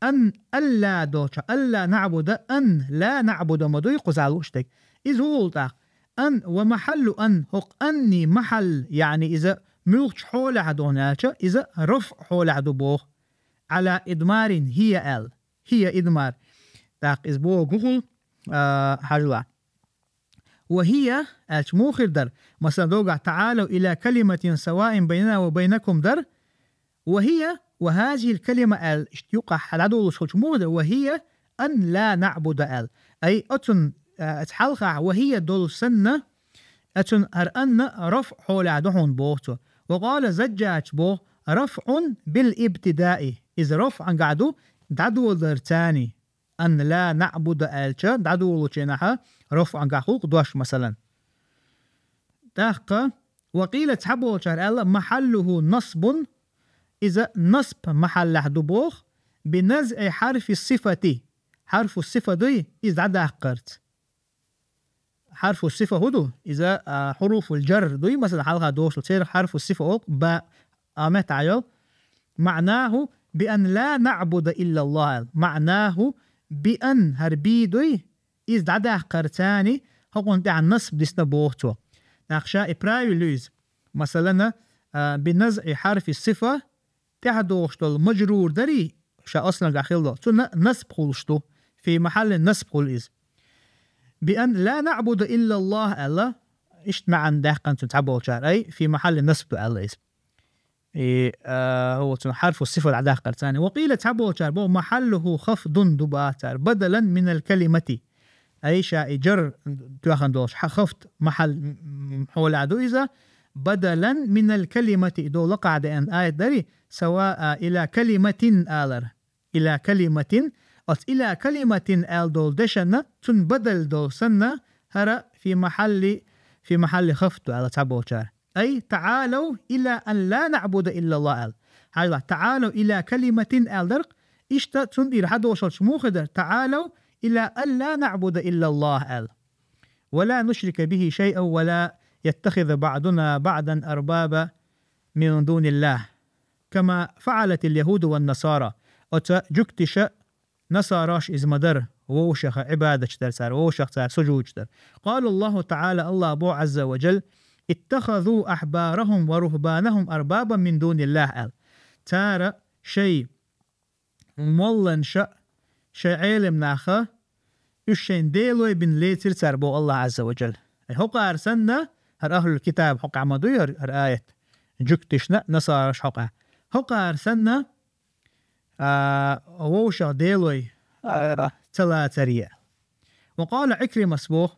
أن ألا долчохь, ألا نعبد, أن لا نعبد ма дуй кхузахь лууш дерг. Иза хӀун хуьлу тӀаккха? أن, ومحل أن, хӀокху أن-ий махьалл, яъни иза муьлхачу хьолехь ду хьуна аьлча, иза рафӀ хьолехь ду боху. على إضمار هي аьлла. هي إضمار. ТӀаккха иза боху хӀун хуьлу, а, хьажал. وهي аьлча муха хир дара? Масала, догахь تعالوا إلى كلمة سواء بيننا وبينكم дара. وهي وهذه الكلمة аьлла, иштта юкъахь дӀадолуш хилча муха дара? وهي أن لا نعبد аьлла. Ай, оцунна, а, оцу хьалхахь وهي долу санна, оцунна хӀара أن рафӀ хьолехь ду хьуна боху цо. وقال الزجاج боху: رفع بالابتداء. Иза рафӀангахь ду, дӀадоларца. أن لا نعبد аьлча, дӀадолучу хенахь рафӀангахь хуьлу дош, масалан. ТӀаккха, وقيل цхьаболчара аьлла, محله نصب, иза насб махьаллехь ду боху, بنزع حرف الصفة, хьарфу сифа дуй, иза дӀадаккхарца. Хьарфу сифа хӀун ду? Иза, а, хьуруфул джар дуй, масала, хьалха дошла церан хьарфу сифа олу, ба, а, меттахь йолу. معناه بأن لا نعبد إلا الله. معناه بأن, хӀара би дуй, иза дӀадаккхарца, хӀокхунна тӀехь насб дисна боху цо. ТӀаккха ша и правил ю иза. Масалана, а, بنزع حرف الصفة, тӀаьхьа догӀуш долу мажрур дарий, ша аслангахь хила долу, цунна насб хуьлуш ду, في محل نصب хуьлу иза. بأن لا نعبد إلا الله аьлла, иштта маӀан даьккхина цуьнан цхьаболчара, أي في محل نصب аьлла иза. И, а, хӀу цуьнан хьарфу сифат дӀадаьккхира царна. وقيل цхьаболчара боху محله خفض ду боху цара, بدلا من الكلمة. أي ша и جر тоьхна долуш хьа-, хафд махьал, м, м, хьолехь ду иза, بدلا من الكلمة, и долу лакхахь деана аят дарий, سواء إلى كلمة алар. إلى كلمة, оцу إلى كلمة аьлла долу дешан, цунна бадал долу санна, хӀара في محل, في محل خفض ду аьлла цхьаболчара. أي تعالوا إلى أن لا نعبد إلا الله аьлла. Хьажал, تعالوا إلى كلمة аьлла дара-кх, иштта цунна тӀера хьадошалча муха дара, تعالوا إلى أن لا نعبد إلا الله аьлла. ولا نشرك به شيئا ولا يتخذ بعضنا بعضا أربابا من دون الله كما فعلت اليهود والنصارى. Оцу жуьгташа, насараша иза ма дара, вовшаха Ӏибадаташ дара цара, вовшах цара сужудаш дара. قال الله تعالى, АллахӀа боху, عز وجل: اتخذوا أحبارهم ورهبانهم أربابا من دون الله аьлла. Цара шайн молланаша, шайн Ӏелам наха, уьш шайн делой бина лецира цара, боху АллахӀа, عز وجل. Ай, хӀокхара санна, хӀара ахьлул китаб хӀокхахь ма дуй хӀара, хӀара аят, жуьгташна, насараша хӀокхахь. ХӀокхара санна, а, вовшах делой, а, ца лацаре. وقال عكرمة боху: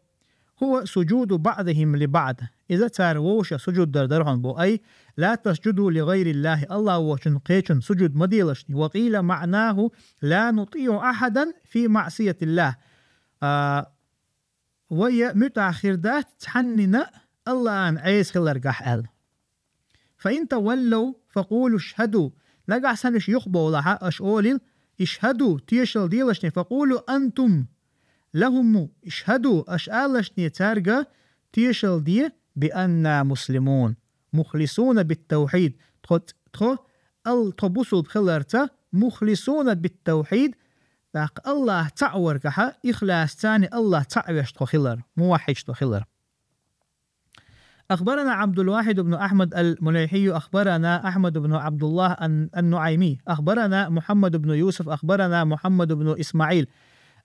هو سجود بعضهم لبعض. Иза цара вовшах сужуд дар дара хьуна боху. أي لا تسجدوا لغير الله, АллахӀ воцчунна кхечунна сужуд ма делаш шуна. وقيل معناه لا نطيع أحدا في معصية الله. А, вай муьтӀахь хир дац цхьаннена АллахӀана Ӏеса хиларгахь аьлла. فإن تولوا فقولوا اشهدوا. Нагахь санна уьш юхабовлахь, аша олийла: اشهدوا, тешалла делаш шуна, فقولوا أنتم لهم اشهدوا, аша алалаш шуна цаьрга, тешалла де, بأننا مسلمون مخلصون بالتوحيد. Тхо, тхо, ал-, тхо бусулба хиларца, مخلصون بالتوحيد, тӀаккха АллахӀ цхьаъ варгахь, ихлас царна АллахӀ цхьаъ веш тхо хилар, муваххьидаш тхо хилар. أخبرنا عبد الواحد بن أحمد المليحي، أخبرنا أحمد بن عبد الله الن-، النعيمي، أخبرنا محمد بن يوسف، أخبرنا محمد بن إسماعيل،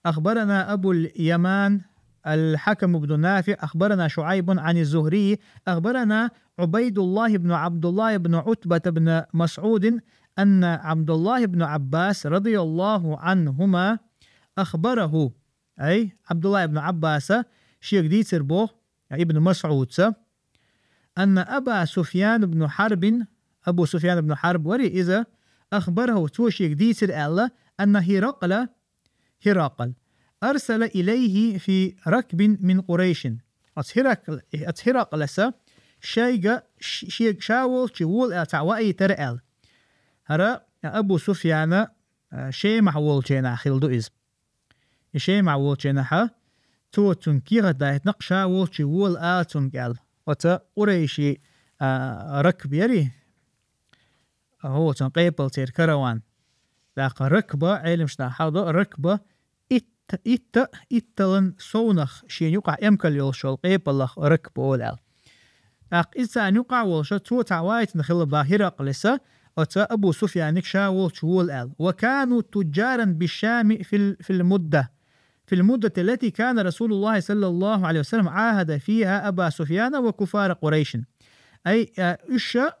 أخبرنا أبو اليمان الحكم بن نافع، أخبرنا شعيب عن الزهري، أخبرنا عبيد الله بن عبد الله بن عتبة بن مسعود أن عبد الله بن عباس رضي الله عنهما أخبره, أي, ӀабдуллахӀ ибн Ӏаббаса шега дийцира боху, Ибн МасӀуда, أن أبا سفيان بن حرب, Абу Суфьян ибн Хьарб варий иза, أخبره, цо шега дийцира аьлла, أن هرقل, ХӀиракъл, أرسل إليه في ركب من قريش. Оцу ХӀиракъл-, оцу ХӀиракълас шайга ш-, шега ша волчу вола аьлла цхьаъ ваийтира аьлла. ХӀара Абу Суфьяна, а, Шемахь волчу хенахь хилла ду иза. И Шемахь волчу хенахь цо цуьнга кехат дайтина-кх, ша волчу вола ала цуьнга аьлла. Оцу къурайши, а, ракб ярий? ХӀо, цуьнан къепал церан караван. ТӀаккха ракба, Ӏеламнаха хьал до, ракба итт-, итта, итталан совнах шена юкъахь эмкал йолуш йолу къепалах ракба олу аьлла. ТӀаккха иза царна юкъахь волуша, цо цхьаъ ваийтина хилла боху ХӀиракълиса, оцу Абу Суфьяниг ша волчу вола аьлла. وكانوا تجارا بالشام في ال-، في المدة، في المدة التي كان رسول الله صلى الله عليه وسلم عاهد فيها أبا سفيان وكفار قريش. Ай, а, уьш ша,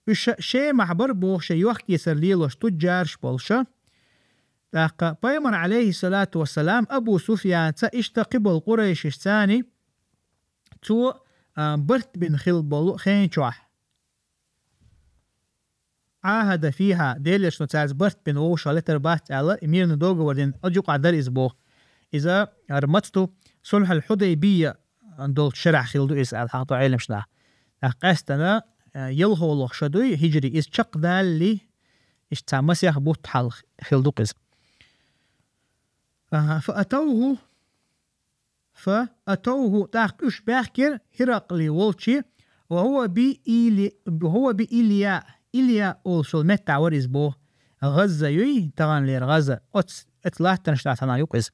уьш ша Шемахь бара боху шайн йохкесар лелош туджараш болуша. ТӀаккха Пайхамар, Ӏалайхиссалату вассалам, Абу Суфьянца иштта кхиболу къурайшишца царний цо, а, барт бина хилла болу хен чохь. عاهد فيها, Делан Элчано цаьрца барт бина вовшах летар бац аьлла, и мирный договор дина, оцу юкъахь дара иза боху. Иза хӀара маца ду, Сулхьул Хьудайбия долчу шарахь хилла ду иза аьлла хьахадо Ӏеламнаха. ТӀаккха къаьстина, а, ялхолгӀа ша дуй хӀиджри, иза чекхдалале, иштта цхьа масех бутт хьалха хилла ду-кх иза. Аха, فأتوه, فأتوه, тӀаккха уьш баьхкира ХӀиракъли волчу, وهو بإلي-، وهو بإلياء, Илия олуш йолу меттахь вара иза боху. ГӀазза юй, таханлера ГӀазза, оцу, оцу латтанаш тӀехь цхьана юкъа иза.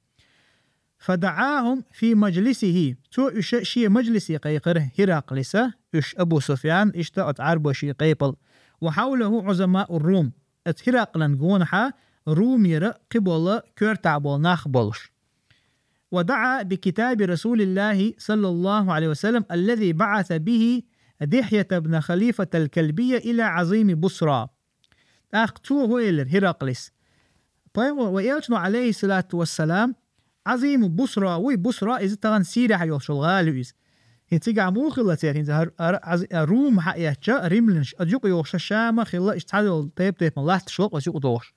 فدعاهم في مجلسه, цо уьш шен мажлисе кхайкхира ХӀиракълиса, уьш Абу Суфьян, иштта оцу Ӏарбошийн къепал. وحوله عظماء الروم, оцу ХӀиракълан гонахьа Румера кхиболу коьртахь болу нах болуш. ودعا بكتاب رسول الله صلى الله عليه وسلم الذي بعث به دحية بن خليفة الكلبي إلى عظيم بصرى. ТӀаккха цо хӀу элира Хиракълис? Пайхамар ва элчано, алейхиссалату вассалам, Азиму Бусра вуй, Бусра иза тахана Сирия йолчул гӀала ю иза. ХӀинца цигахь муха хилла церан? ХӀинца хӀара, хӀара Аз-, а, Рум хьаэцча, римлянаш, а юкъа йогӀуш Шама хилла, иштта цхьа йолу тайп-тайпана латташ ло, аса юкъа догӀуш.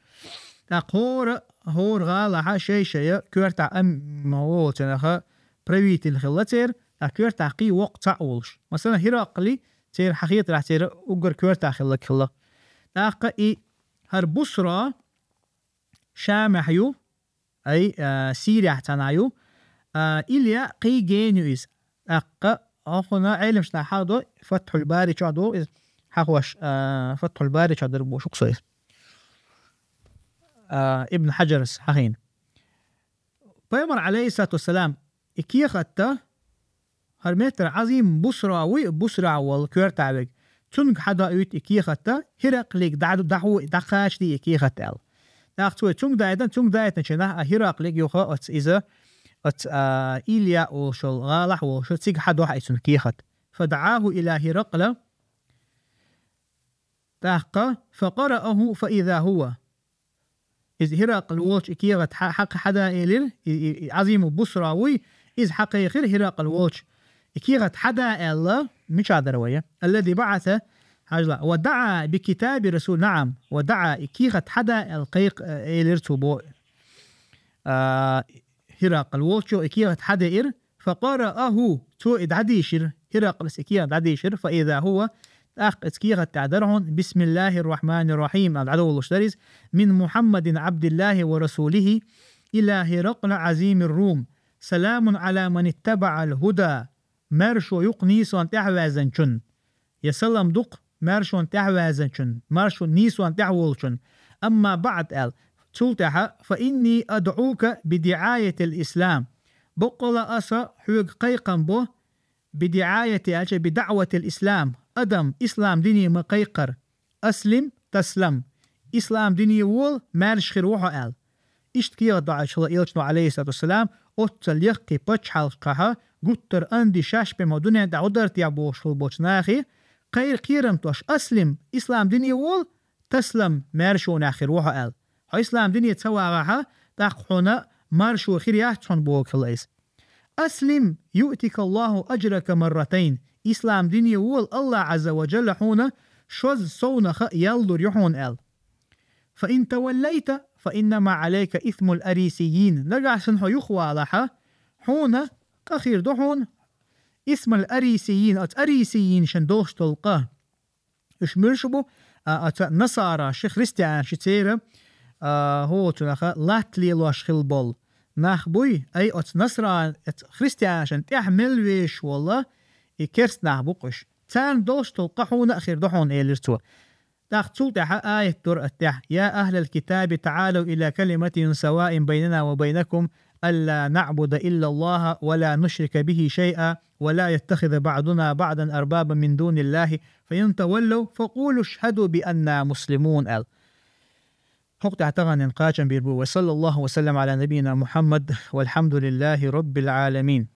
ТӀаккха хӀора, хӀора гӀалахьа шай-шая коьртахь ам-, ма вогӀу цунаха правитель хилла церан, а коьртахь кхин воккха цхьаъ волуш. Масала, Хиракъли церан хьахетарахь церан уггар коьртахь хилларг хилла. ТӀаккха и хӀара Бусра Шамехь ю, ай, а, Сирияхь цхьана ю, а, Илья кхин гена ю иза. ТӀаккха хӀокхуна Ӏеламнаха хьадо, Фатхьул Бари чохь догӀу иза, хьахош, а, Фатхьул Бари чохь дерг бохуш ву-кх со иза. А, Ибн Хьаджарас хьахийна. Пайхамар, алейхиссалату вассалам, и кехатта, хӀара меттара Азим Бусра вуй, Бусра волу коьртахь верг, цуьнга хьадоуьйту и кехатта, Хиракълига дӀа-, дӀахьо-, дӀакхачаде и кехат аьлла. ТӀаккха цо цуьнга дайтина, цуьнга дайтиначу нах а Хиракълига юха оцу иза, оцу, а, Илья олуш волу гӀалахь волуш, цига хьадохьу и цуьнан кехат. فدعاه إلى هرقل. ТӀаккха, فقرأه فإذا هو. Иза Хиракъл волчу и кехат хьа-, хьакха хьада элира, и, и, и Азиму Бусра вуй, иза хьакхайхира Хиракъл волчу. И кехат хьада аьлла, мичахь дара вай? الذي بعث, хьажал, ودعا بكتاب رسول، نعم، ودعا, и кехат хьада аьлла кхайкх-, э, элира цо бо-, а, Хиракъл волчу и кехат хьадеира, فقرأه, цо и дӀадийшира, Хиракълис и кехат дӀадийшира, فإذا هو, тӀаккха оцу кехат тӀехь дара хьуна, بسم الله الرحمن الرحيم аьлла дӀадолуш дара иза, من محمد عبد الله ورسوله إلى هرقل عظيم الروم، سلام على من اتبع الهدى, маьршо ю-кх нийсонна тӀаьхьаваьзначунна. Я салам ду-кх маьршонна тӀаьхьаваьзначунна, маьршонна нийсонна тӀаьхьаволчунна. أما بعد аьлла, цул тӀаьхьа, فإني أدعوك بدعاية الإسلام. Баккъала аса хьоьга кхайкхам бо, بدعاية аьлча, بدعوة الإسلام, адам ислам дине ма кхайкхара. أسلم تسلم. Ислам дине вола, маьрша хир ву хьо аьлла. Иштта кехат доӀуьйтуш хилла элчано, алейхиссалату вассалам, оццул яккхий пачхьалкхехь гуттар а анди шаьш бен хӀокху дуьнен тӀехь гӀо дара техьа бохуш хилла болчу нахе, кхайра кхерам тосуш: «Аслим, ислам дине вола, таслам, маьршонехь хир ву хьо», аьлла. Хьо ислам дине ца вагӀахь, тӀаккха хьуна маршо хир яц хьуна боху хилла иза. «Аслим, юътика Аллаху аджрака марратайн». Ислам дине вола, Аллах Азза ва Джалла хьуна шозза совнаха ял лур ю хьуна аьлла. «Фа ин таваллайта, фа иннама алайка исмул арисийин». Нагахь санна хьо юхавалахь, хьуна къа хир ду хьуна исмул арисийин, оцу арисийин шайн долуш долу къа. Уьш муьлш бу? А, оцу насара ши христиан ши церан, а, хӀоцунаха латта лелош хилла болу нах буй, ай оцу насран, оцу христианашна тӀехь мел вешаш волу и керст нах бу-кх уьш. Царна долуш долу къа хьуна а хир ду хьуна, элира цо. ТӀаккха цул тӀаьхьа аят дора оцу тӀехь: «Я ахлал китаби, таалав ила калиматин саваин байнана ва байнакум, алла наъбуда иллаллаха ва ла нушрика бихи шайъа, ва ла яттахиза баъдуна баъдан арбабан мин дуниллахи, фа ин таваллав, фа къулу шхаду би анна муслимун», аьлла. ХӀокху тӀехь таханлерниг кхачам бийр бу. Ва саллаллаху ва саллам ала набийина Мухаммад, валхамдулиллахи раббил аламин.